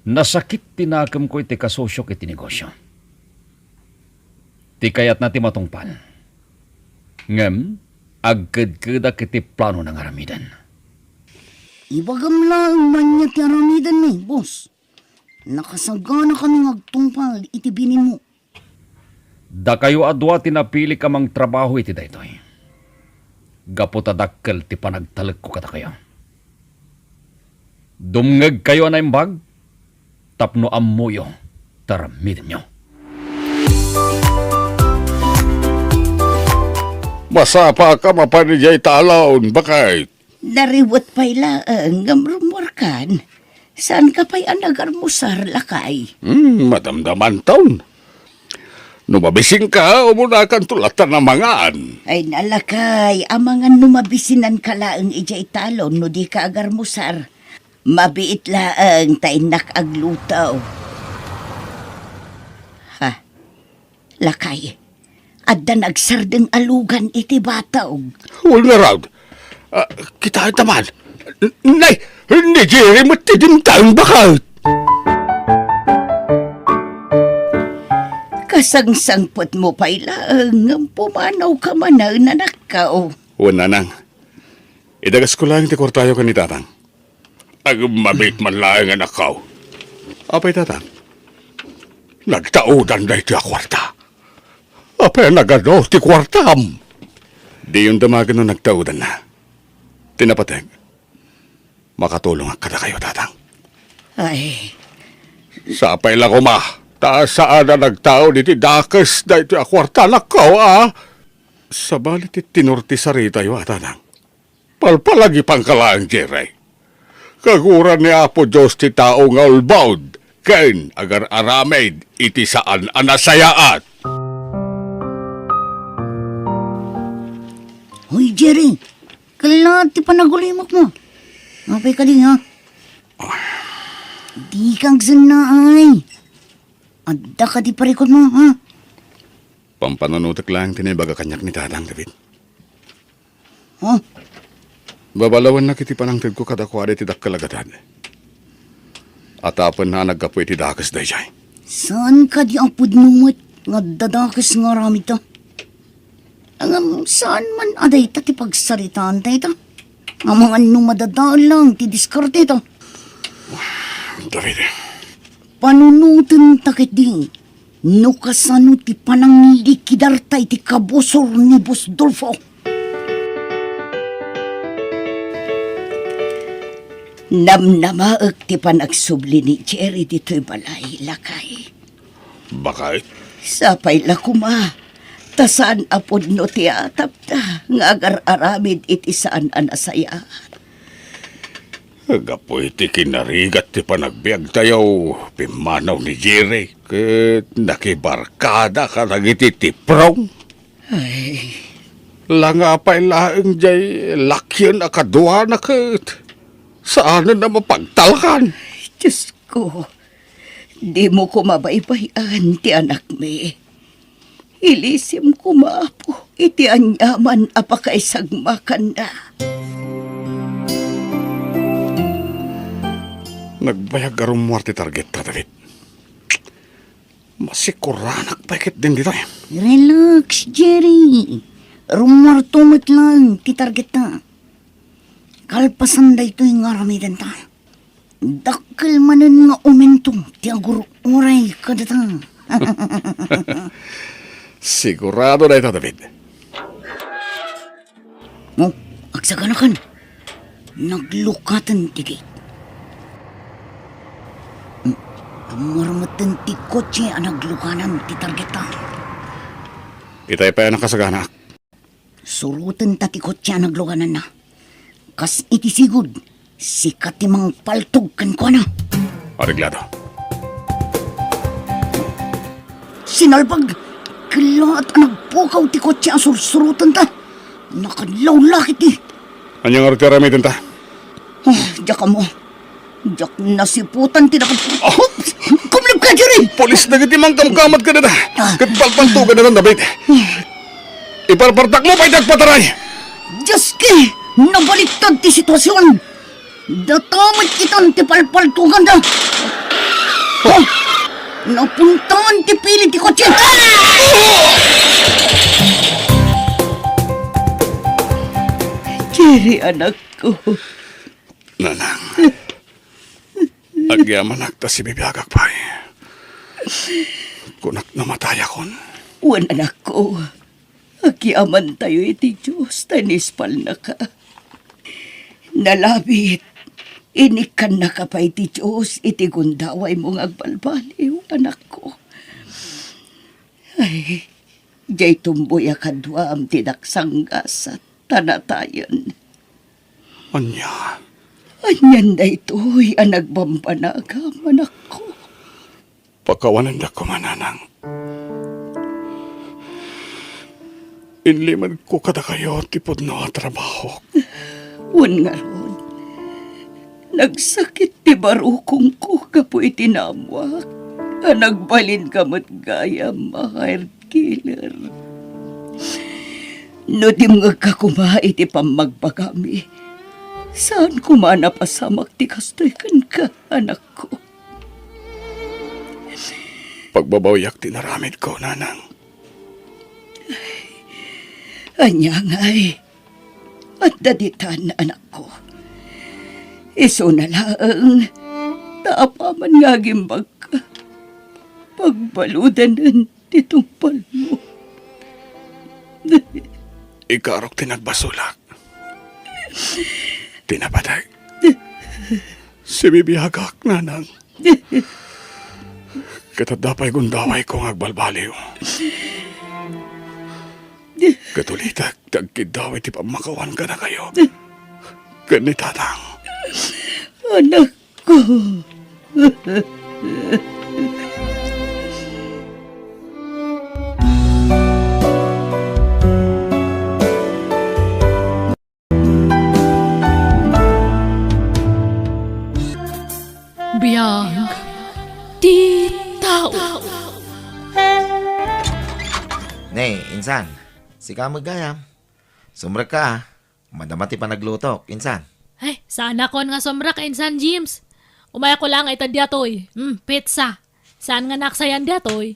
Nasakit ti nakemko iti kasosiok iti negosio. Ti kayatna ti matungpal. Ngem, agkedkedak iti planona nga aramiden. Ibagam laeng no ania ti aramidenmi, boss. Nakasaganakami nga agtungpal iti bininmo. Dakayo a dua ti napilik a mangtrabaho iti daytoy. Gapu ta dakkel ti panagtalekko kadakayo. Dumngegkayo a naimbag tapno ammoyo ti aramidenyo. Masapaka mapan idiay talon, baket. Nariwet pay laeng ngem rummuarkan. Saanka pay a nagarmusar, lakay? Hmm, madamdamanton. No mabisinka, umunakanto latta a mangan. Ay, nalakay, amangan no mabisinanka laeng idiay talon no dika agarmusar. Mabiit laeng ta innak agluto. Ha? Lakay, adda nagsardeng a lugan iti batog. Wen ngarud. Ah, kitaenta man. N-, nay, ni Jerry met ti dimtang, baket. Kasangsangpetmo pay laeng ngem pumanawka manen, anakko. Wen, nanang. Idagasko laeng ti kuartayo ken ni tatang. Agmamit man laeng, anakko. Apay, tatang? Nagtaudan daytoy a kuarta. Apay a nagadu ti kuartam? Diyon damagen no nagtaudanna. Ti napateg, makatulongak kadakayo, tatang. Ay. Sapay la koma, ta saan a nagtaud iti dakes daytoy a kuarta, anakko, a? Sabali ti tenor ti saritayo, a, tatang. Palpalagipangka laeng, Jerry. Kaguran ni Apo Dios ti tao nga ulbod ken agar-aramid iti saan a nasayaat. Hoy, Jerry, kella ti panagulimekmo. Apay kadi, ha? Dika agsennaay. Adda kadi parikutmo, ha? Pampanunotek laeng ti naibaga kaniak ni Tatang, David. Ha? Babalawennak iti panangtedko kadakuada iti dakkel a gatad. Atapenna a naggapu iti dakes daydiay. Saan kadi a pudno met nga adda dakes nga aramidta? Ngem saan man a dayta ti pagsaritaan dayta? Amangan no madadael lang ti diskarteta. David. Panunotenta ketdi no kasano ti panangilikidarta iti kabusor ni Boss Dolfo. Namnamaek ti panagsubli ni Jerry ditoy balay, lakay. Baket? Sapay la koma, ta saan a pudno ti atapta nga agar-aramid iti saan a nasayaat. Gapu iti kinarigat ti panagbiagtayo, pimmanaw ni Jerry ket nakibarkada kadagiti tiprong. Ay. Langapay laeng diay lakien a kaduana ket saanen a mapagtalkan. Diosko, dimo koma baybay-an ti anakmi. Ilisim koma, Apo, iti aniaman a pakaisagmakanna. Nagbayag a rummuar ti targetta, David. Masikuranak pay ketdin ditoy. Relax, Jerry. Rummuarto met laeng ti targetta. Kalpasan daytoy nga aramidenta, dakkel manen nga umento ti agur-uray kadata. Sigurado dayta, David. Oh, agsaganakan. Naglukaten ti gate. Hmm, rummuar metten ti kotse a naglukanan ti targetta. Itay pay a nakasaganaak. Surotenta ti kotse a naglukananna. Kas iti sigud, sika ti mangpaltog kenkuana. Areglado. Sinalpag! Kellaat a nagpukaw ti kotse a sursurotenta. Nakadlawlakit ti. Ania ngarud ti aramidenta? Ah, diak ammo. Diak nasiputan ti nakad-, ah! Oops! Kum-, Tibka, Jerry! Pulis dagiti mangkamkamat kadada. Ah. Ket palpaltugan datan, David. Iparpartakmo pay ti agpataray. Dioski, nabaliktad ti situasion. Data met itan ti palpaltuganda. Oh, napuntaan ti pili ti kotse. Jerry, anakko. Nanang, agyamanak ta sibibiagak pay. Kunak no matayakon. Wen, anakko, agyamantayo iti Dios ta inispalnaka. Nalabit, inikkannaka pay ti Dios iti gundawaymo nga agbalbaliw, anakko. Ay, diay tumboy a kaduam ti naksanggasat ta natayen. Ania? Anian daytoy a nagbambanagam, anakko? Pakawanendak koma, nanang. Inlimedko kadakayo ti pudno a trabahok. Wen ngarud, nagsakit ti barukongko gapu iti naammoak a nagbalinka met gayam a hired killer. No dimngegka koma iti pammagbagami, saan koma a napasamak ti kastoy kenka, anakko. Pagbabawiak ti inaramidko, nanang. Ania ngay? Adda ditan, anakko. Isuna laeng ta apaman nga agimbagka, pagbaludanen ti tungpalmo. Ikarok ti nagbasolak. Ti napateg. Sibibiagak, nanang. Ket adda pay gundawayko nga agbalbaliw. Ket ulitek ti agkiddaw iti pammakawan kadakayo ken ni Tatang. Anakko. Biag ti tao. Ne, insan, sika met gayam. Sumrekka, a. Madama ti panaglutok, insan. Ay, saanakon nga sumrek, Insan James. Umayakon laeng ita diatoy. Hmm, pizza. Saan nga naaksayan diatoy?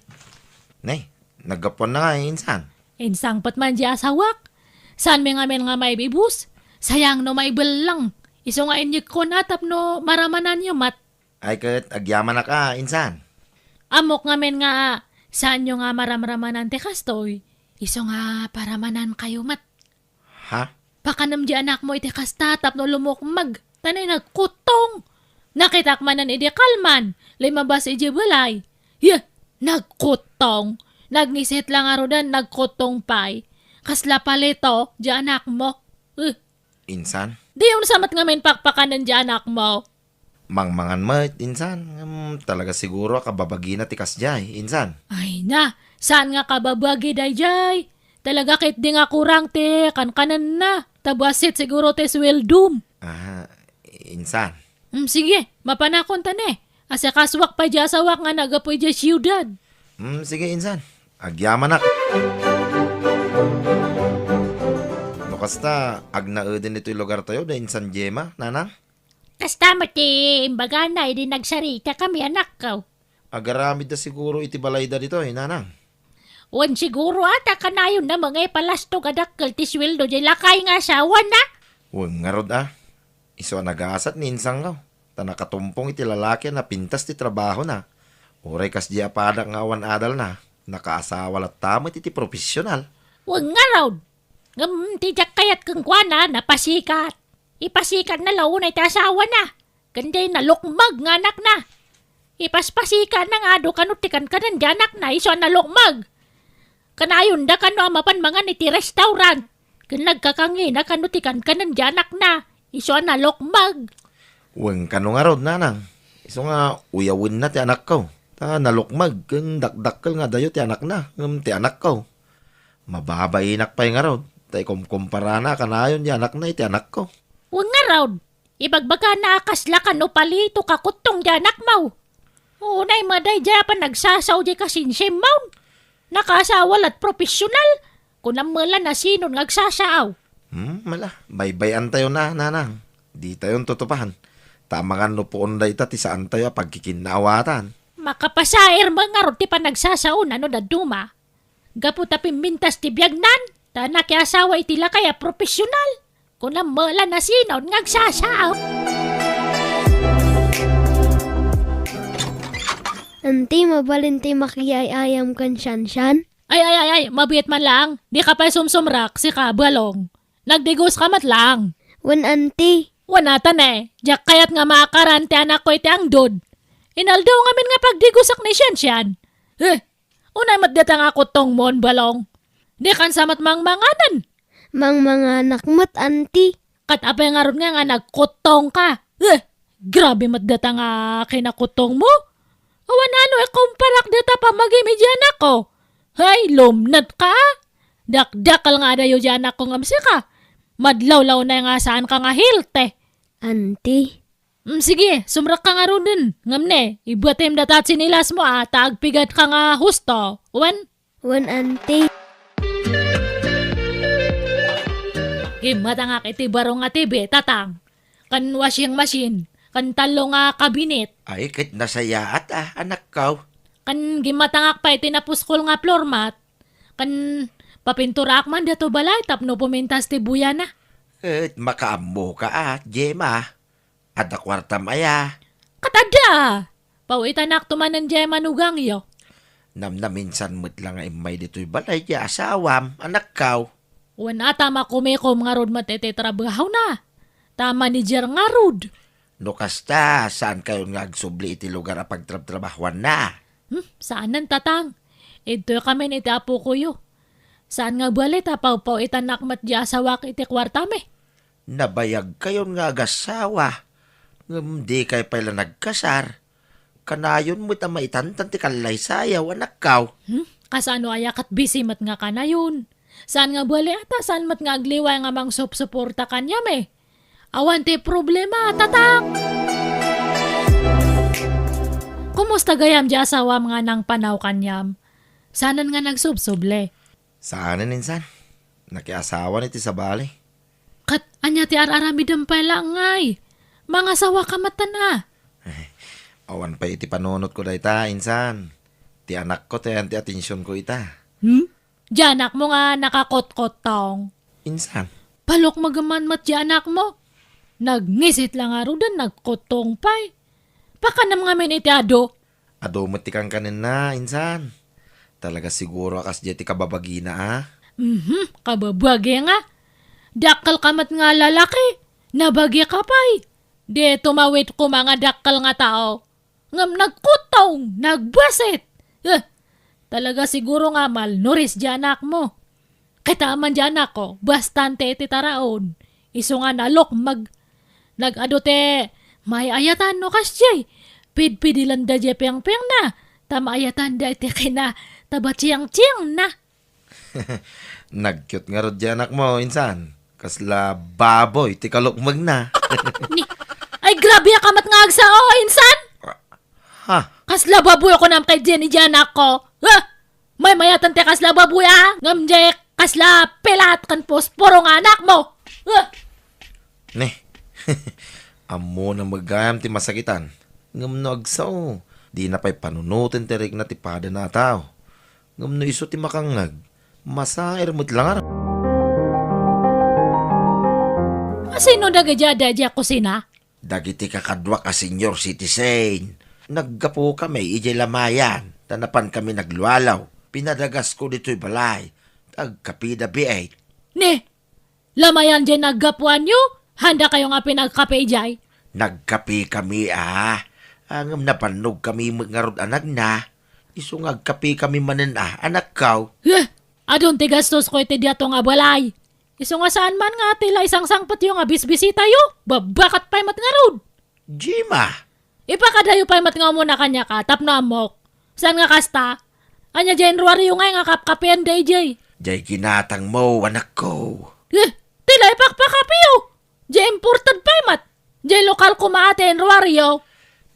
Ne, naggapuanna nga, insan. Insangpet man di asawak. Saanmi ngamin nga maibibus? Sayang no maibellang. Isu nga inyegkon a tapno maramananyo met. Ay ket agyamanak a, insan. Ammok ngamin nga saanyo nga maramramanan ti kastoy. Isu nga paramanankayo met. Ha? Pakanem di anakmo iti kasta tapno lumukmeg. Ta nay nagkuttong. Nakitak manen idi kalman, limabas idiay balay. Yeh, nagkuttong. Nagngisit la ngaruden, nagkuttong pay. Kasla palito di anakmo. Eh. Insan? Diyon sa met ngamin pakpakanen di anakmo. Mangmangan met, insan. Ngem talaga siguro a kababagina ti kasdiay, insan. Ay na, saan nga kababagi daydiay? Talaga ketdi nga kurang ti kankanenna. Ta bassit siguro ti sueldom. Ah, insan. Hmm, sige, mapanakon ta ne. Asikasuak pay di asawak nga naggapu idiay siudad. Hmm, sige, insan. Agyamanak. No kasta, agnaeden ditoy lugartayo da insan Gemma, nanang? Kasta met ti imbagana idi nagsaritakami, anakko. Agaramidda siguro iti balayda ditoy, nanang. Wen siguro a ta kanayonna met nga ipalastog a dakkel ti sueldo diay lakay nga asawana. Wen ngarud a. Isu a nagasat ni insangko. Ta nakatumpong iti lalaki a napintas ti trabahona. Uray kasdiay a padak nga awan adalna, nakaasawa latta met iti profesional. Wen ngarud. Ngem ti diak kayat kenkuana, napasikat. Ipasikatna la unay ti asawana, ken diay nalukmeg nga anakna. Ipaspasikanna nga adu kano ti kankanen di anakna isu a nalukmeg. Kanayonda kano a mapan mangan iti restaurant, ken nagkakangina kano ti kankanen di anakna isu a nalukmeg. Wen kano ngarud, nanang, isu nga uyawenna ti anakko, ta nalukmeg ken dakdakkel nga adayo ti anakna, ngem ti anakko. Mababainak pay ngarud, ta ikumkumparana a kanayon di anakna iti anakko. Wen ngarud, ibagbagana a kasla kano palito kakuttong di anakmo. Unay met daydiay a panagsasao diay kasinsimmon. Nakaasawa la't professional. Kunam met la no sinon nga agsasao. Hmm, mala, baybay-antayo na, nanang. Ditayon tutupahan. Ta amangan no puon dayta ti saantayo a pagkikinnaawatan. Makapasair met ngarud ti panagsasaona no dadduma. Gapu ta pimmintas ti biagnan, ta nakiasawa iti lakay a professional. Kunam met la no sinon nga agsasao. Anti, mabalin ti makiay-ayam ken Siansian? Ay, ay, ay, ay, mabiit man laang. Dika pay sumsumrak, sika, Balong. Nagdigoska met laang. Wen, anti. Wen, ata ne, diak kayat nga maakaran ti anakko iti angdod. Inaldaw ngamin nga pagdigosak ni Siansian. Eh, unay met dayta nga kuttongmon, Balong. Dikan sa met mangmanganan. Mangmanganak met, anti. Ket apay ngarud nga, nga nagkuttongka? Eh, grabe met dayta nga kinakuttongmo. Awan no ikumparak dayta pammagim iti anakko. Hay, lumnetka, a. Dakdakkel nga adayo ti anakko ngem sika. Madlawlaw na nga saanka nga healthy. Anti. Mm, sige, sumrekka ngaruden. Ngem ne, ibatem dayta a tsinelasmo, a, ta agpigatka nga husto. Wen? Wen, anti. Gimmatangak iti baro nga T V, tatang. Ken washing machine, ken tallo nga kabinet. Ay, ket nasayaat, a, anakko. Ken gimmatangak pay iti napuskol nga floor mat. Ken papinturaak man daytoy balay tapno pumintas ti buyana. Ket makaammoka, a, Gemma. Adda kuartam aya? Ket adda! Paw-itanakto manen diay manugangyo. Namnaminsan met la nga immay ditoy balay ti asawam, anakko. Wen, a, ta makumikom ngarud met iti trabahona. Ta manager ngarud. No kasta, saankayon nga agsubli iti lugar a pagtrabtrabahoanna? Hmm, saanen, tatang. Idtoykamin iti apokoyo. Saan nga bali ta pawpaw-itanak met diay asawak iti kuartami. Nabayagkayon nga agasawa, ngem dikay pay la nagkasar. Kanayon met a maitantan ti kallaysayaw, anakko. Hmm? Kasano aya ket bisi met nga kanayon? Saan nga bali a ta saan met nga agliway nga mangsupsuporta kaniam, e? Awan ti problema, tatang! Kumusta gayam diay asawam nga nangpanaw kaniam? Saanen nga nagsubsuble? Saanen, insan. Nakiasawan iti sabali. Ket ania ti ar-aramidem pay la ngay? Mangasawaka met, a. Awan pay iti panunotko dayta, insan. Ti anakko ti ayan ti atensionko ita. Hmm? Diay anakmo nga nakakotkottong. Insan. Palukmegem man met diay anakmo. Nagngisit la ngaruden, nagkuttong pay. Pakanem ngamin iti adu. Adu met ti kankanenna, insan. Talaga siguro a kasdiay ti kababagina, a? Mhm, kababagi nga. Dakkelka met nga lalaki. Nabagika pay. Di tumawid koma nga dakkel nga tao. Ngem nagkuttong, nagbasit. Eh, talaga siguro nga malnourished diay anakmo. Ket aman diay anakko, bastante iti taraon. Isu nga nalukmeg. Nag-adu ti maay-ayatan no kasdiay. Pidpidilanda diay pengpengna, ta maayatanda iti kinatabatsiangtsiangna. Nagcute ngarud diay anakmo, insan. Kasla baboy ti kalukmegna. Ni, ay, grabe a kamat nga agsao, insan! Ha? Kasla baboy, kunam kay Jenny diay anakko. Ha? Maymayatan ti kasla baboy, a? Ngem diay kasla pilat ken posporo nga anakmo. Ha? Ne. Ammona met gayam ti masakitan. Ngem no agsao, dina pay panunoten ti rikna ti padana a tao. Ngem no isu ti makangngeg, masair met la ngarud. A, sino dagiti adda idiay kusina? Dagiti kakaduak a senior citizen. Naggapukami idiay lamayan, ta napankami naglualaw. Pinadagasko ditoy balay, ta agkapida biit. Ni, lamayan diay naggapuanyo? Haanda kayo nga pinagkape idiay? Nagkapekami, a. Ngem napannogkami met ngarud a nagna. Isu nga agkapekami manen a, anakko. Eh, adun ti gastosko iti diato nga balay. Isu nga saan man nga ti la isangsangpetyo nga bisbisitayo, babbakat pay met ngarud. Gemma! Ipakadayo pay met nga umuna kaniak a, tapno ammok. Saan nga kasta? Ania diay inruaryo ngay nga kapkapeanda idiay? Diay ginatangmo, anakko. Eh, ti la ipakpakapeyo? Diay imported pay met. Diay lokal koma a ti inruaryo.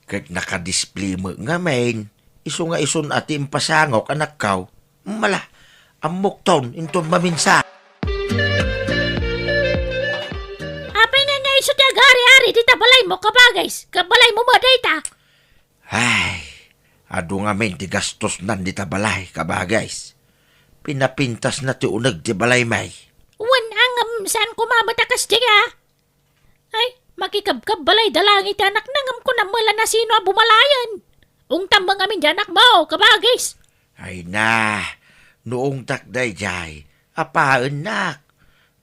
Ket nakadisplay met ngamin, isu nga isun a ti impasangok, anakko. Mala, ammokton inton maminsan. Apay nga nga isu ti agari-ari dita balaymo, kabagis? Kabalaymo met dayta? Ay, adu ngamin ti gastosnan dita balay, kabagis. Pinapintasna ti uneg ti balaymi. Wen, ngem saan koma met a kasdi nga? Ay, makikabkabbalayda laeng iti anakna ngem kunam la no sino a bumalayen. Ungtam met ngamin ti anakmo, kabagis. Ay na, no ungtak daydiay, apaennak.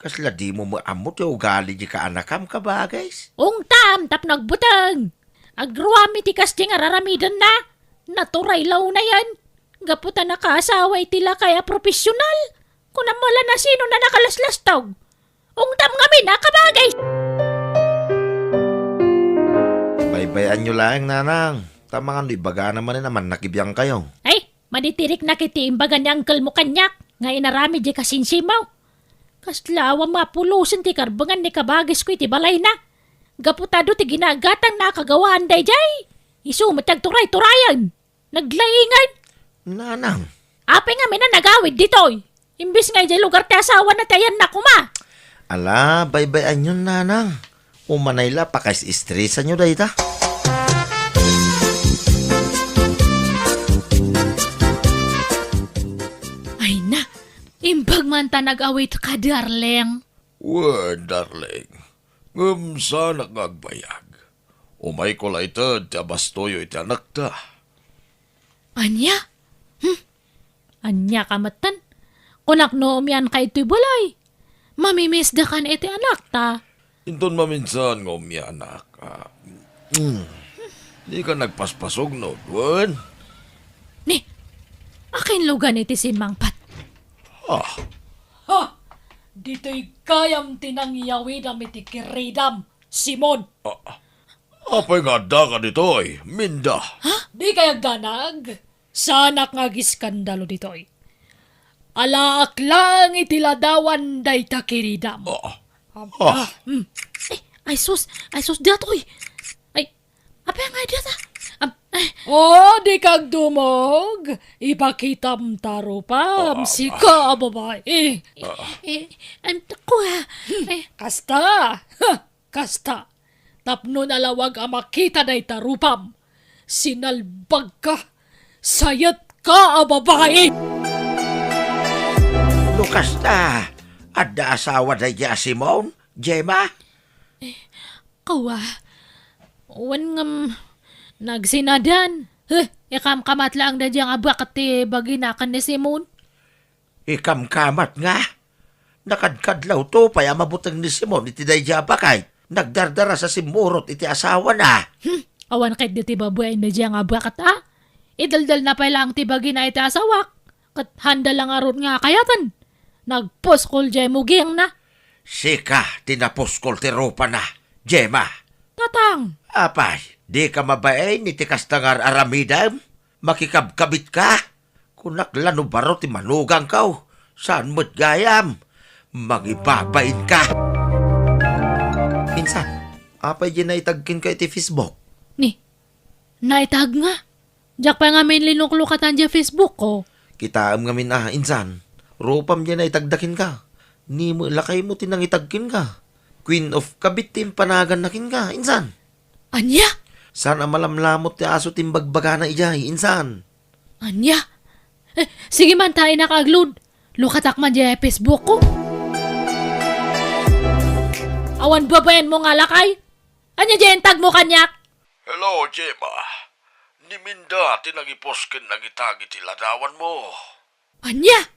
Kasla dimo met ammo ti ugali di kaanakam, kabagis? Ungtam tapno agbuteng. Agruam iti kasdi nga raramidenna. Naturay la unayen. Gapu ta nakaasawa iti lakay a profesional. Kunam la no sino a nakalaslastog. Ungtam ngamin a kabagis. Baybay-anyo laeng, nanang. Ta amangan no ibagana manen a mannakibiangkayo. Ay, maditiriknak iti imbaga ni angkelmo kaniak nga inaramid di kasinsiaw. Kasla awan mapulosen ti karbengan ni kabagisko iti balayna. Gapu ta adu ti ginagatangna a kagawaan daydiay. Isu met ti agturay-turayen. Naglaingan. Nanang. Apay ngamin a nagawid ditoy? Imbes nga idiay lugar ti asawana ti ayanna koma. Ala, baybay-anyon, nanang. Umanay la, pakais-estresanyo dayta. Ay na, imbag man ta nag-awitka, darling. Wen, darling. Ngem saanak nga agbayag. Umayko la ited ti abastoyo iti anakta. Ania? Hmm? Ania ka metten? Kunak no umianka iti balay. Mamimiss dakan iti anakta. Inton maminsan nga umianak, ah, mm, dika nagpaspasugno, wen? Ni, akin lugan iti simmangpet. Ah. Ha! Ditoy gayam ti nangyawidam iti kiridam, Simon. Ah, apay nga addaka ditoy, Minda? Ha? Dikay agdanag? Saanak nga agiskandalo ditoy. Alaak laeng iti ladawan dayta kiridam. Ah. Aba, ah. Hmm. Ay, ay sus, ay sus, datoy. Ay, apay nga data? Am-, ay. Oh, dika agdumog. Ipakitam ta rupam, ah, sika a babai. Ah. Eh, ay, kua. Eh. Kasta. Ha! Kasta, tapno nalawag a makita dayta rupam, sinalbagka, sayetka a babai! No kasta, adda asawa daydiay a Simon, Gemma? Eh, kua, wen ngem nagsinadan. Heh, ikamkamat laeng daydiay nga baket ti bagina ken ni Simon. Ikamkamat nga? Nakadkadlawto pay a mabuteng ni Simon iti daydiay a baket. Nagdardaras a simmurot iti asawana. Hmm, awan ket daydiay babaen daydiay nga baket a? Idaldalanna pay laeng ti bagina iti asawak. Ket handa la ngarud nga kayaten. Nagpuskol diay mugingna. Sika ti napuskol ti rupana, Gemma. Tatang. Apay, dika mabain iti kasta nga ar-aramidem? Makikabkabitka? Kunak la no baro ti manugangko, saan met gayam? Mangibabainka! Insan, apay diay naitag kenka iti Facebook? Ni, naitag nga. Diak pay ngamin linuklukatan diay Facebook ko. Kitaem ngamin a, insan. Rupam diay naitagda kenka. Ni met lakaymo ti nangitag kenka. Queen of Kabit ti impanaganna kenka, insan. Ania? Saan a malamlamot ti aso ti imbagbagana idiay, insan. Ania? Eh, sige man ta, innak aglud. Lukatak man diay Facebook ko. Awan babaenmo nga lakay? Ania diay intagmo kaniak? Hello, Gemma. Ni Minda ti nangipost ken nangitag iti ladawanmo. Ania?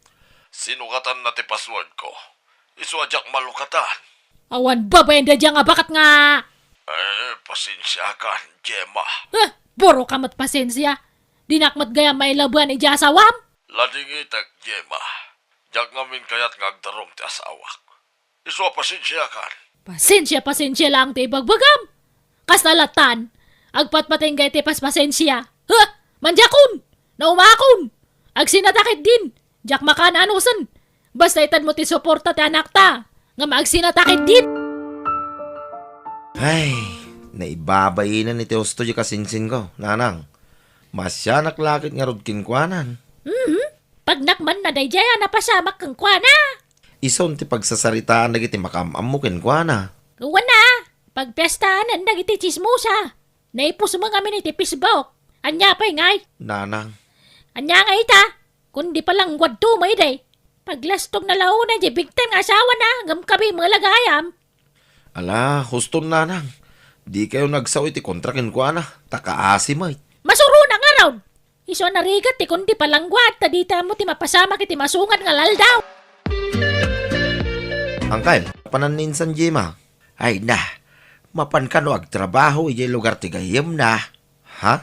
Sinukatanna ti passwordko. Isu a diak malukatan. Awan babaen daydiay nga baket nga. Eh, pasensiakan, Gemma. Huh, puro ka met pasensia. Dinak met gayam mailabuan idiay asawam? Ladingitek, Gemma. Diak ngamin kayat nga agdarum ti asawak. Isu a pasensiakan. Pasensia, pasensia laeng ti ibagbagam. Kasta lattan, agpatpatengga iti paspasensia. Huh! Mandiakon! Naumakon! Agsinatak din! Diak makaan-anusen! Basta itedmo ti suporta ti anakta, ngem agsinatak din! Ay, Naibabainen iti husto diay kasinsinko, nanang. Maasianak la ket ngarud kenkuanan. Mhm. Pagnak man na daydiay a napasamak kenkuana. Isun ti pagsasaritaan dagiti makaam-ammo kenkuana. Wen a, pagpiestanen dagiti tsismosa. Naipusmo ngamin iti Facebook. Ania pay ngay? Nanang. Ania ngay ita? Kundi palangguadto met idi. Paglastogna la unay diay bigtan nga asawana, ngem kabi met la gayam. Ala, huston nanang. Dikayo nagsao iti kontra kenkuana, ta kaasi met. Masurona ngarud. Isu a narigat ti kundi palangguad, ta dita ammo ti mapasamak iti masungad nga aldaw. Angkel, panan ni insan Jima? Ay na, mapan kano agtrabaho idiay lugar ti gayyemna? Ha?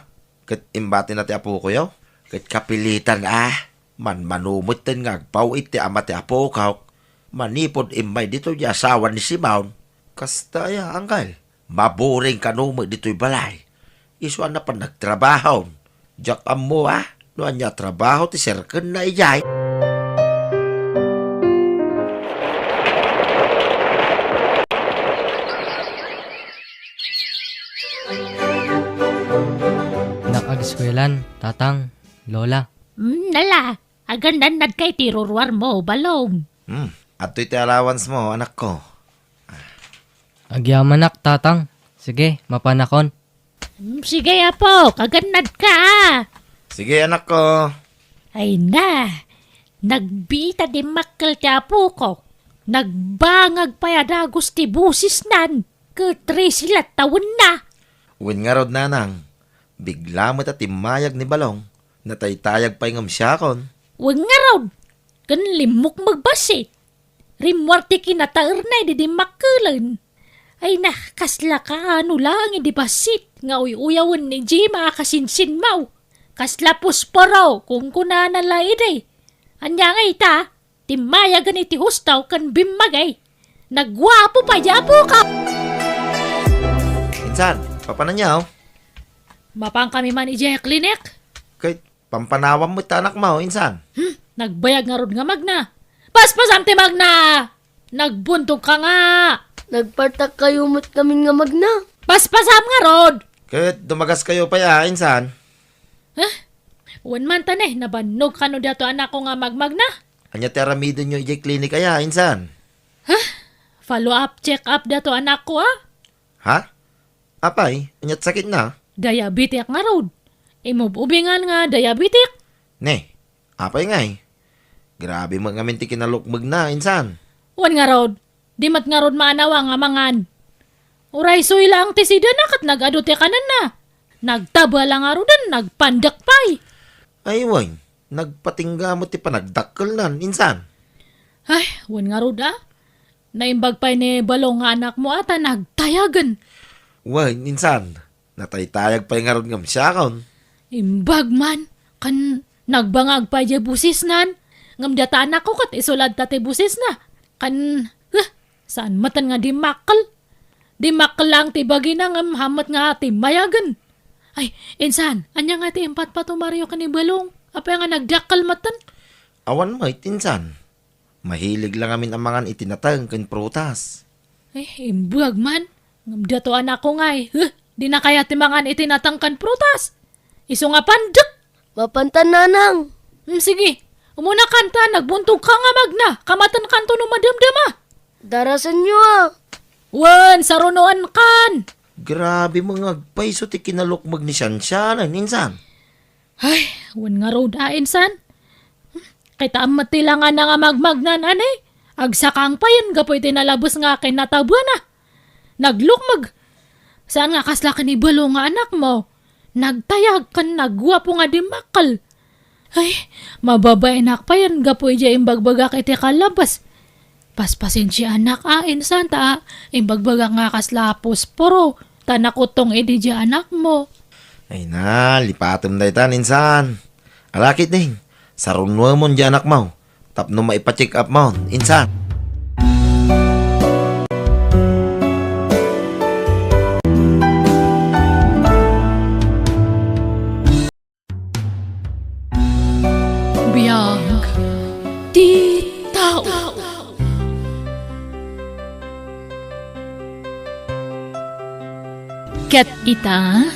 Ket imbatina ti apokoyo? Ket kapilitan a, manmano metten nga agpaw-it ti ama ti apokok, manipud immay ditoy ti asawa ni Simon. Kasta aya, angkel? Maburing kano met ditoy balay. Isu a napan nagtrabaho. Diak ammo a no ania a trabaho ti serkenna idiay. Nakaag-eskuelan, tatang, lola. Hmm, nala, agannadnadka iti ruruarmo, Balong. Hmm, adtoy ti allowance mo, anakko. Agyamanak, tatang. Sige, mapanakon. Hmm, sige, apo, agannadka, a. Sige, anakko. Ay na, nagbiit a dimmakkel ti apokok. Nagbangag pay a dagus ti bosesnan. Ket trese la tawenna. Wen ngarud, nanang, bigla met a timmayag ni Balong. Nataytayag pay ngem siakon. Wen ngarud, ken limmukmeg bassit. Rimmuar ti kinataerna idi dimmakkelen. Ay na, kasla kaano laeng idi bassit nga uy-uyawen ni Jima a kasinsinmo. Kasla posporo, kunkunana la idi. Ania ngay ita? Timmayagen iti husto ken bimmagay. Nagguapo pay diay apokak. Insan, papananyo? Mapankami man idiay klinik. Ket pampanawam met ti anakmo, insan. Hmm, nagbayag ngarud nga magna. Paspasam ti magna! Nagbuntogka nga! Nagpartakkayo met ngamin nga magna. Paspasam ngarud! Ket dumagaskayo pay a, insan. Huh? Wen man ta ne, nabannog kano diato anakko nga magmagna? Ania ti aramidenyo idiay klinik aya, insan? Huh? Follow-up check-up diato anakko, a? Ha? Apay, ania ti sakitna? Diabetic ngarud. Imub-ubingan nga diabetic. Ne, apay ngay? Grabe met ngamin ti kinalukmegna, insan. Wen ngarud, di met ngarud maanawa nga mangan. Uray isu laeng ti sidena ket nag-adu ti kanenna. Nagtaba la ngaruden, nagpandek pay. Ay, wen, nagpatingga met ti panagdakkelnan, insan. Ay, wen ngarud a. Naimbag pay ni Balong nga anakmo a ta nagtayagen. Wen, insan, nataytayag pay ngarud ngem siakon. Imbag man, ken nagbangag pay diay bosesnan. Ngem diata anakko ket isu latta ti bosesna. Ken, huh, saan metten nga dimmakkel. Dimmakkel laeng ti bagina ngem haan met nga timmayagen. Ay, insan, ania nga ti impatpatumaryo ken ni Balong? Apay nga nagdakkel metten? Awan met, insan. Mahilig la ngamin a mangan iti nateng ken prutas. Eh, imbag man. Ngem diato anakko ngay. Huh, dina kayat ti mangan iti nateng ken prutas. Isu nga pandek. Mapantan, nanang. Hmm, sige. Umunakan ta, nagbuntogka nga magna. Kamatenkanto no madamdama. Darasenyo a. Wen, sarunoankan. Grabe met nga agpayso ti kinalukmeg ni Siansianen, insan. Ay, wen ngarud a, insan. Kitaem met ti langana nga magmagnan, a ne? Agsakang payen gapu iti nalabes nga kinatabuana. Naglukmeg. Saan nga kasla ken ni Balong nga anakmo. Nagtayag ken nagguapo nga dimmakkel. Ay, mababaenak payen gapu idiay imbagbagak iti kalabes. Paspasensianak a, insan, ta imbagbagak nga kasla posporo, ta nakutong idi diay anakmo. Ay na, lipatem dayta, insan. Ala ketdin, sarunoemon diay anakmo tapno maipa-check up mon, insan. Biag ti tao. Ket ita,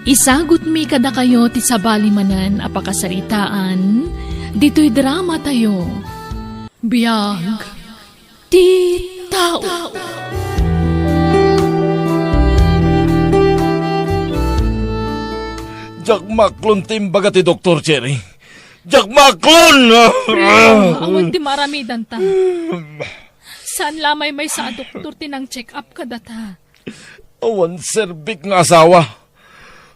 isagutmi kadakayo ti sabali manen a pakasaritaan ditoy dramatayo, Biag ti Tao. Diak maklon ti imbaga ti Doktor Cherry. Diak maklon! Awan ti maaramidanta. Saan la a maymaysa a doktor ti nang-check up kadata. Awan serbik nga asawa.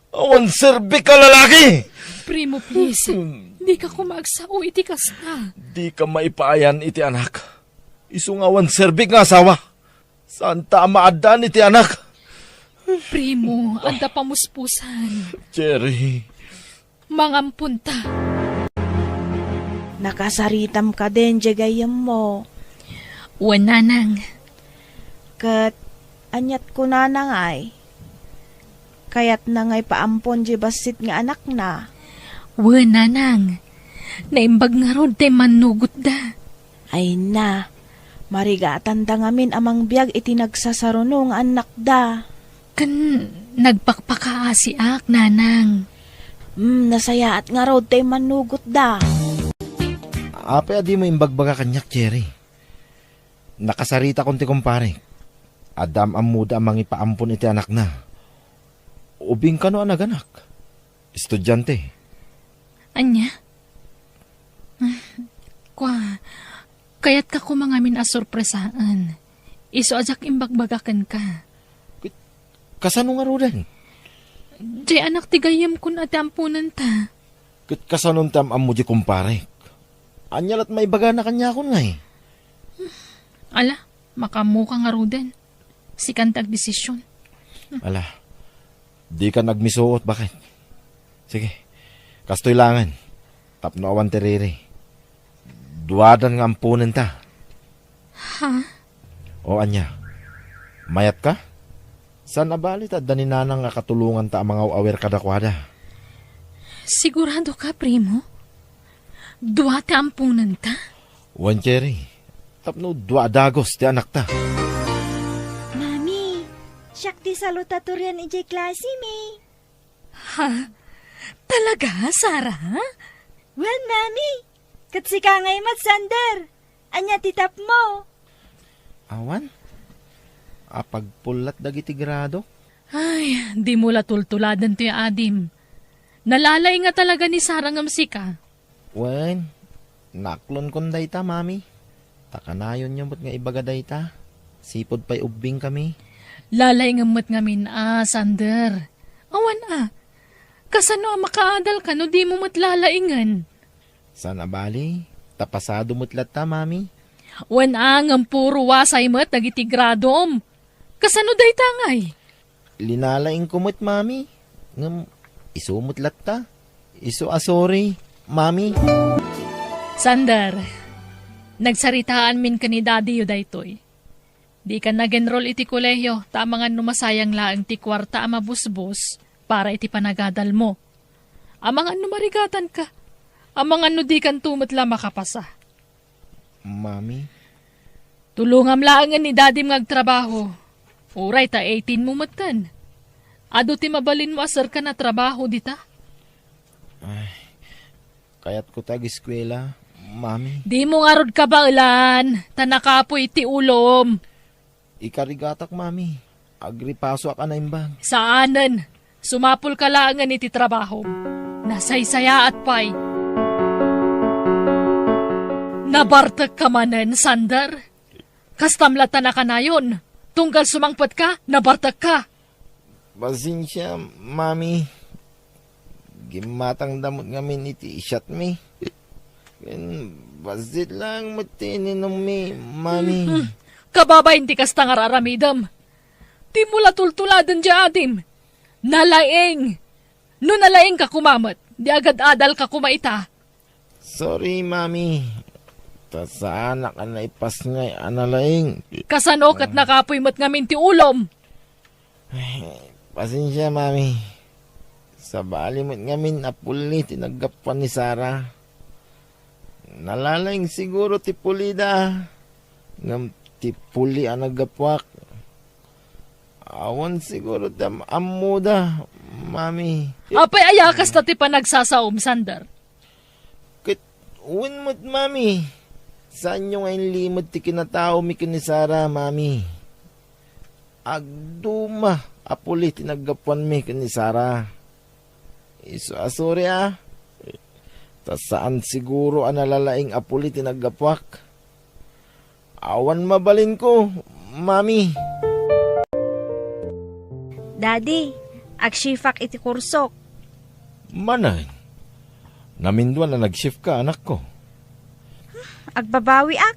Awan serbik a lalaki. Primo, please. Dika koma agsao iti kasta. Dika maipaayan iti anak. Isu nga awan serbik nga asawa. Saanta a maaddaan iti anak. Primo, adda pamuspusan. Cherry. Mangamponta. Nakasaritam kadin diay gayyemmo. Wen, nanang. Ket aniat kunana ngay? Kayatna ngay paampon diay bassit nga anakna? Wen, nanang. Naimbag ngarud ti mannugotda. Ay na, marigatanda ngamin a mangbiag iti nagsasaruno nga annakda. Ken nagpakpakaasiak, nanang. Hmm, nasayaat ngarud ti mannugotda. Apay a dimo imbagbaga kaniak, Cherry? Nakasaritakon ti kumparek. Adda am-ammoda a mangipaampon iti anakna. Ubing kano a naganak? Estudiante. Ania? Kua, kayatka koma ngamin a sorpresaen. Isu a diak imbagbaga kenka. Ket kasano ngaruden? Diay anak ti gayyemkon a ti amponenta. Ket kasanon ti am-ammo diay kumparek? Ania lat maibagana kaniakon ngay? Ala, makaammoka ngaruden. Sikan ti agdesision. Ala, dikan agmisuot, baket. Sige, kastoy laengen. Tapno awan ti riri. Duadan nga amponenta. Ha? O ania? Mayatka? Saan a bali ta adda ni nanang a katulonganta a mangaw-awir kadakuada? Siguradoka, primo? Dua ti amponenta? Wen, Cherry. Tapno dua a dagus ti anakta. Mami, siak ti salutatorian idiay klasemi. Ha? Talaga, Sarah? Wen, Mami. Ket sika ngay met, Sander. Ania ti tapmo? Awan. Apagpullat dagiti grado. Ay, dimo la tultuladen toy adim. Nalalaing nga talaga ni Sarah ngem sika. Wen, naklonkon dayta, Mami. Ta kanayonyo met nga ibaga dayta. Sipud pay ubbingkami. Lalaingem met ngamin a, Sander. Awan a. Kasano a makaadalka no dimo met lalaingen? Saan a bali, ta pasado met latta, Mami. Wen a, ngem puro wasay met dagiti gradom. Kasano dayta ngay? Linalaingko met, Mami. Ngem isu met latta. Isu a sorry, Mami. Sander, nagsaritaanmin ken ni Daddyyo daytoy. Dika nag-enroll iti kolehio, ta amangan no masayang laeng ti kuarta a mabusbos para iti panagadalmo. Amangan no marigatanka. Amangan no dikanto met la makapasa. Mami? Tulongam laengen ni Dadim nga agtrabaho. Uray ta eighteen mo metten. Adu ti mabalinmo a serkan a trabaho dita. Ay, kayatko ti ageskuela, Mami. Dimo ngarud kabaelan, ta nakapuy ti ulom. Ikarigatak, Mami. Agripasoak a naimbag. Saanen. Sumapulka laengen iti trabahom. Nasaysayaat pay. Nabartekka manen, Sander? Kastam latta nakanayon. Tunggal sumangpetka, nabartekka. Pasensia, Mami. Gimmatangda met ngamin iti siatmi. Ken bassit laeng met ti ininummi, Mami. Mhm. Kababain ti kasta nga ar-aramidem. Dimo la tultuladen diay adim. Nalaing. No nalaingka koma met, di agad-adalka koma ita. Sorry, Mami. Ta saanak a naipasngay a nalaing. Kasano ket nakapuy met ngamin ti ulom? Ay, pasensia, Mami. Sabali met ngamin a puli ti naggapuan ni Sarah. Nalalaing siguro ti pulida, ngem ti puli a naggapuak. Awan siguro ti am-, ammoda, Mami. Apay aya kasta ti panagsasaom, Sander? Ket wen met, Mami. Saanyo nga inlimed ti kinataomi ken ni Sara, Mami. Agduma a puli ti naggapuanmi ken ni Sara. Isu a sorry a. Ta saan siguro a nalalaing a puli ti naggapuak. Awan mabalinko, Mami. Daddy, agshift-ak iti kursok. Manen, naminduan a nag-shift ka, anakko. Agbabawiak.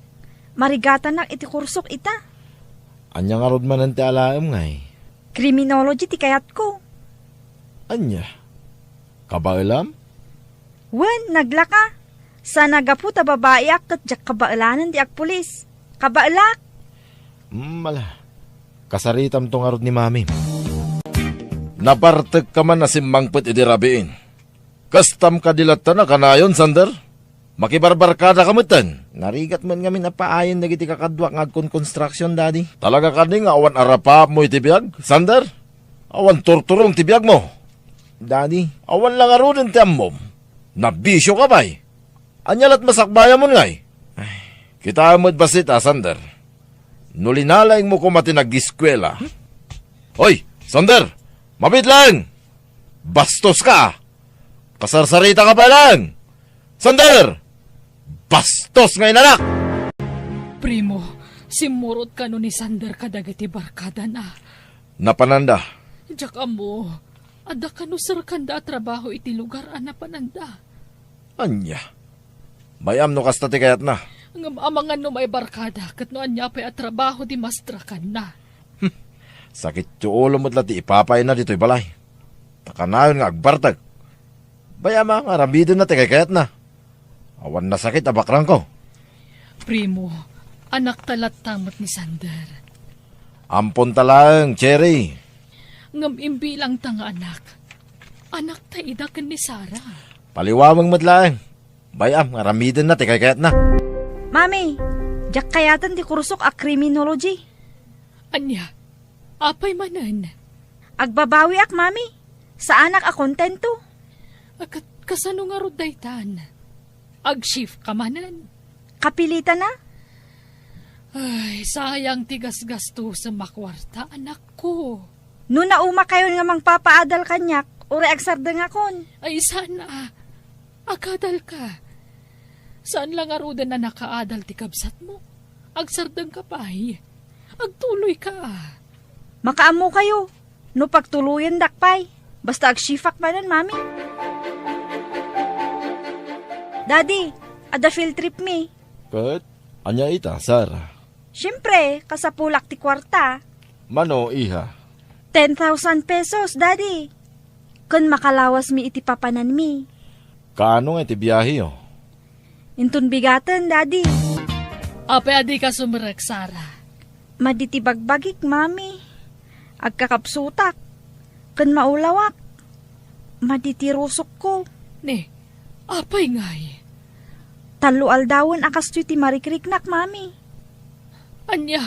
Marigatanak iti kursok ita. Ania ngarud manen ti alaem ngay? Criminology ti kayatko. Ania? Kabaelam? Wen, naglaka. Sa nagapu ta babaiak ket diak kabaelanen ti agpulis. Kabaelak! Mala, kasaritamto ngarud ni Mami. Nabartek ka man a simmangpet idi rabiin. Kastam kadi latta a kanayon, Sander? Makibarbarkada ka metten. Narigat man ngamin a paayen dagiti kakaduak nga agkonkonstruction, Daddy. Talaga kadi nga awan arapaapmo iti biag, Sander? Awan turturong ti biagmo? Daddy. Awan la ngaruden ti ammom. Nabisio ka pay. Ania lat masakbayamon ngay? Ay. Kitaem met bassit a, Sander. No linalaingmo koma ti nag-eskuela. Hoy, Sander! Mabiit laeng! Bastos ka, ah! Kasarsarita ka pay laeng! Sander! Bastos nga inanak! Primo, simmurot kano ni Sander kadagiti barkadana? Napananda. Diak ammo, adda kano serkanda a trabaho iti lugar a napananda? Ania? Bay-am no kasta ti kayatna. Ngem amangan no maibarkada ket no ania pay a trabaho ti mastrakanna. Hmm. Sakit ti ulo met la ti ipapayna ditoy balay. Ta kanayon nga agbartek. Bay-am a nga aramidenna ti kaykayatna. Awan nasakit a bakrangko. Primo, anakta latta met ni Sander. Amponta laeng, Cherry. Ngem imbilangta nga anak. Anakta ida ken ni Sara. Paliwaweng met laeng. Bay-am nga aramidenna ti kaykayatna. Mami, diak kayaten ti kursok a criminology. Ania? Apay manen? Agbabawiak, Mami. Saanak a kontento. A, ket kasano ngarud daytan? Ag-shift ka manen? Kapilitana. Ay, sayang ti gasgastusem a kuarta, anakko. No naumakayon nga mangpapaadal kaniak, uray agsardengakon. Ay, saan a. Agadalka. Saan la ngaruden a nakaadal ti kabsatmo. Agsardengka pay. Agtuloyka. Makaammokayo. No pagtuloyendak pay. Basta agshift-ak manen, Mami. Daddy, adda field trip mi. Ket ania ita, Sara? Siempre, kasapulak ti kuarta. Mano, iha? Ten thousand pesos, Daddy. Ken makalawasmi iti papananmi. Kaano nga iti biaheyo? Inton bigaten, Daddy. Apay a dika sumerrek, Sara? Madi ti bagbagik, Mami. Agkakapsutak. Ken maulawak. Madi ti rusokko. Ne, apay ngay? Tallo aldawen a kastoy ti marikriknak, Mami. Ania?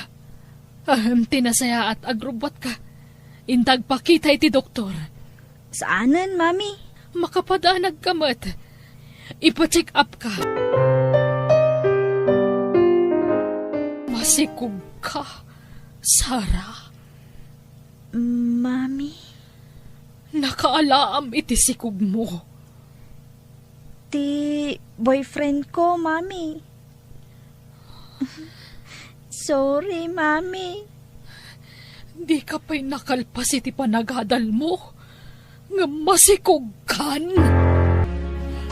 Ahem, ti nasayaat, agrubbuatka. Inta agpakita iti doktor. Saanen, Mami. Makapadanag ka met. Ipa-check up ka. Masikog ka, Sara. Mami? Nakaalaam iti sikogmo. Ti boyfriend ko, Mami. Sorry, Mami. Dika pay nakalpas iti panagadalmo, ngem masikogkan.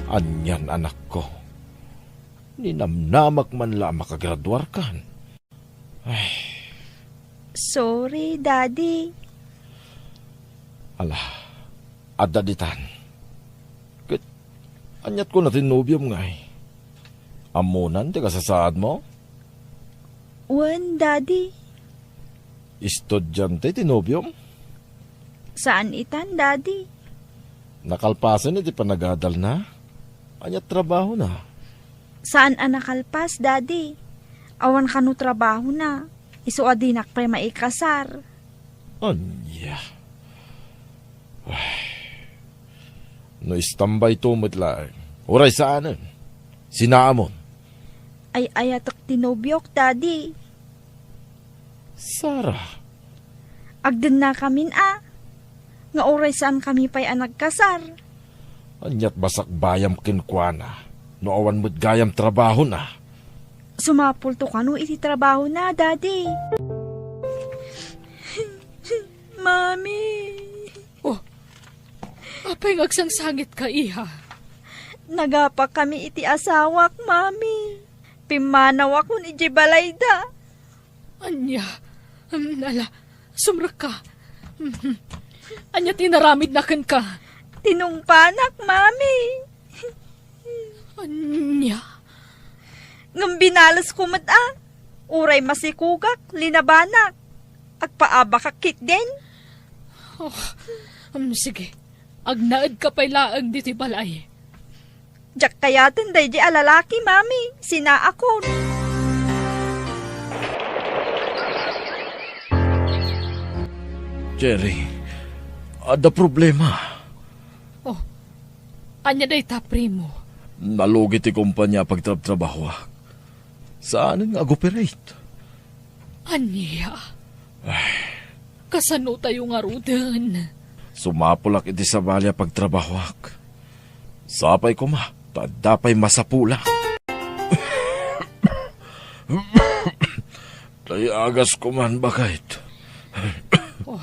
Anian, anakko? Ninamnamak man la a makagraduarkan. Ay. Sorry, Daddy. Ala, adda ditan. Ket, aniat kuna ti nobiom ngay? Ammonan ti kasasaadmo? Wen, Daddy. Estudiante ti nobiom? Saan itan, Daddy. Nakalpasen iti panagadalna? Ania trabahona? Saan a nakalpas, Daddy. Awan kano trabahona. Isu a dinak pay maikasar. Ania? Ay. No istambayto met laeng, uray saanen. Sinaamon. Ay-ayatek ti nobiok, Daddy. Sara. Agdennakamin a, nga uray saankami pay a nagkasar. Ania't basakbayam kenkuana no awan met gayam trabahona? Sumapulto kano iti trabahona, Daddy. Mami. Oh, apay nga agsangsangitka, iha? Nagapakami iti asawak, Mami. Pimmanawakon idiay balayda. Ania? Hmm, ala, sumrekka. Hmm. Ania ti inaramidna kenka? Tinungpanak, Mami. Ania? Ngem binalesko met a. Uray masikugak, linabanak. Agpaabakak ketdin. Oh, um, sige. Agnaedka pay laeng ditoy balay. Diak kayaten daydi a lalaki, Mami. Sinaakon. Jerry, adda problema. Oh, ania dayta, primo? Nalugi ti kompania a pagtrabtrabahoak. Saanen nga ag-operate. Ania? Ay. Kasano tayo ngaruden? Sumapulak iti sabali a pagtrabahoak. Sapay koma, ta adda pay masapulak. Tay agas koman, baket. Oh,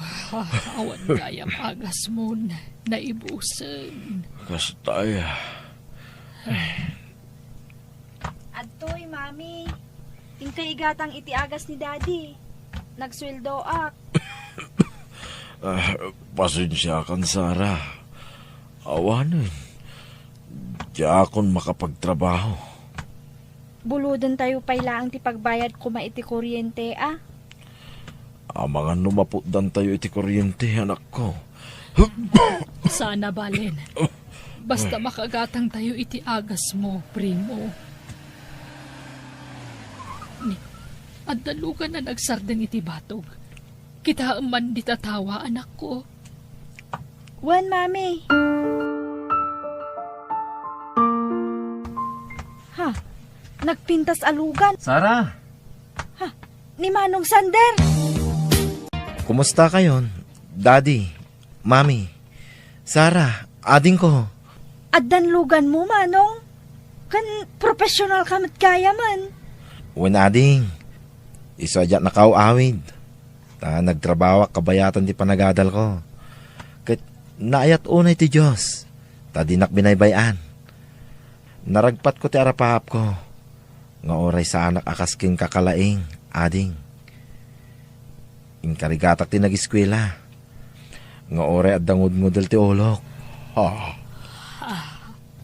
awan gayam agasmon, naibusen. Kasta aya. Adtoy, Mami. Inkay igatang iti agas ni Daddy. Nagsueldoak. Ah, pasensiakan, Sara. Awanen, diakon makapagtrabaho. Bulodentayo pay laeng ti pagbayad koma iti kuryente, a? Amangan no maputdantayo iti kuryente, anakko. Sana, balen. Basta makagatangtayo iti agasmo, primo. Ni, adda lugan a nagsardeng iti batog. Kitaem man dita tawa, anakko. Wen, Mami. Ha, nagpintas a lugan. Sara! Ha, ni Manong Sander! Kumusta kayon, Daddy, Mami, Sara, adingko? Addan luganmo, Manong? Ken professional ka met gayamen. Wen, ading. Isu a diak nakaaw-awid. Ta nagtrabahoak kabayatan ti panagadalko. Ket naayat unay ti Dios, ta dinak binaybay-an. Naragpatko ti arapaapko, nga uray saanak a kas ken kakalaing, ading. Inkarigatak ti nagiskuela, nga uray adda ngudngudel ti ulok. Ha?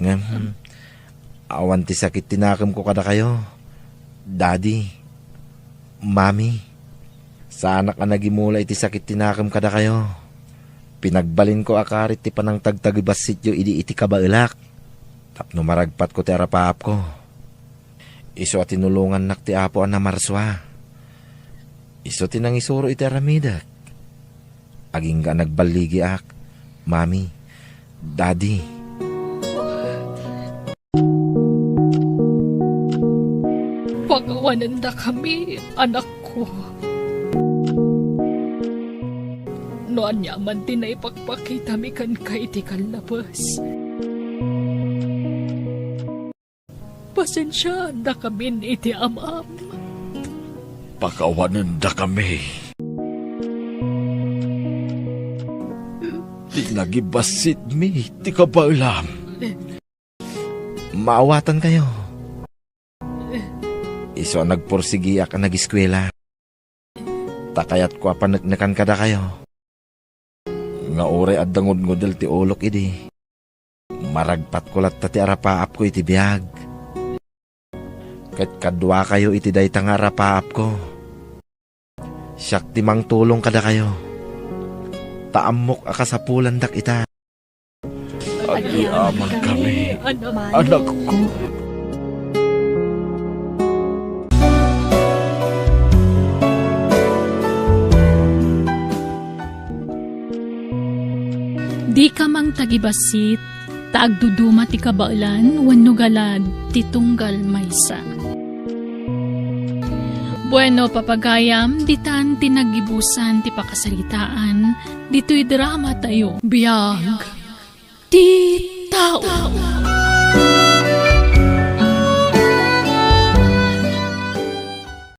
Ngem, awan ti sakit ti nakemko kadakayo, Daddy, Mami. Saanak a nagimula iti sakit ti nakem kadakayo. Pinagbalinko a karit ti panangtagtagibassityo idi iti kabaelak, tapno maragpatko ti arapaapko. Isu a tinulongannak ti Apo a namarsua. Isu ti nangisuro iti aramidek. Agingga a nagballigiak, Mami, Daddy. Pakawanendakami, anakko. No ania man ti naipakpakitami kenka iti kallabes. Pasensiaandakamin iti amam. Pakawanendakami. Ti nagibassitmi ti kabaelam. Maawatankayo. Isu a nagpursigiak a nagiskuela. Ta kayatko a paneknekan kadakayo nga uray adda ngudngudel ti ulok idi, maragpatko latta ti arapaapko iti biag. Ket kaduakayo iti dayta nga arapaapko. Siak ti mangtulong kadakayo, ta ammok a kasapulandak ita. Agyamankami, anakko. Dika mangtagibassit, ta agduduma ti kabaelan wenno galad ti tunggal maysa. Bueno, papagayam, ditan ti naggibusan ti pakasaritaan ditoy drama tayo. Biag ti tao.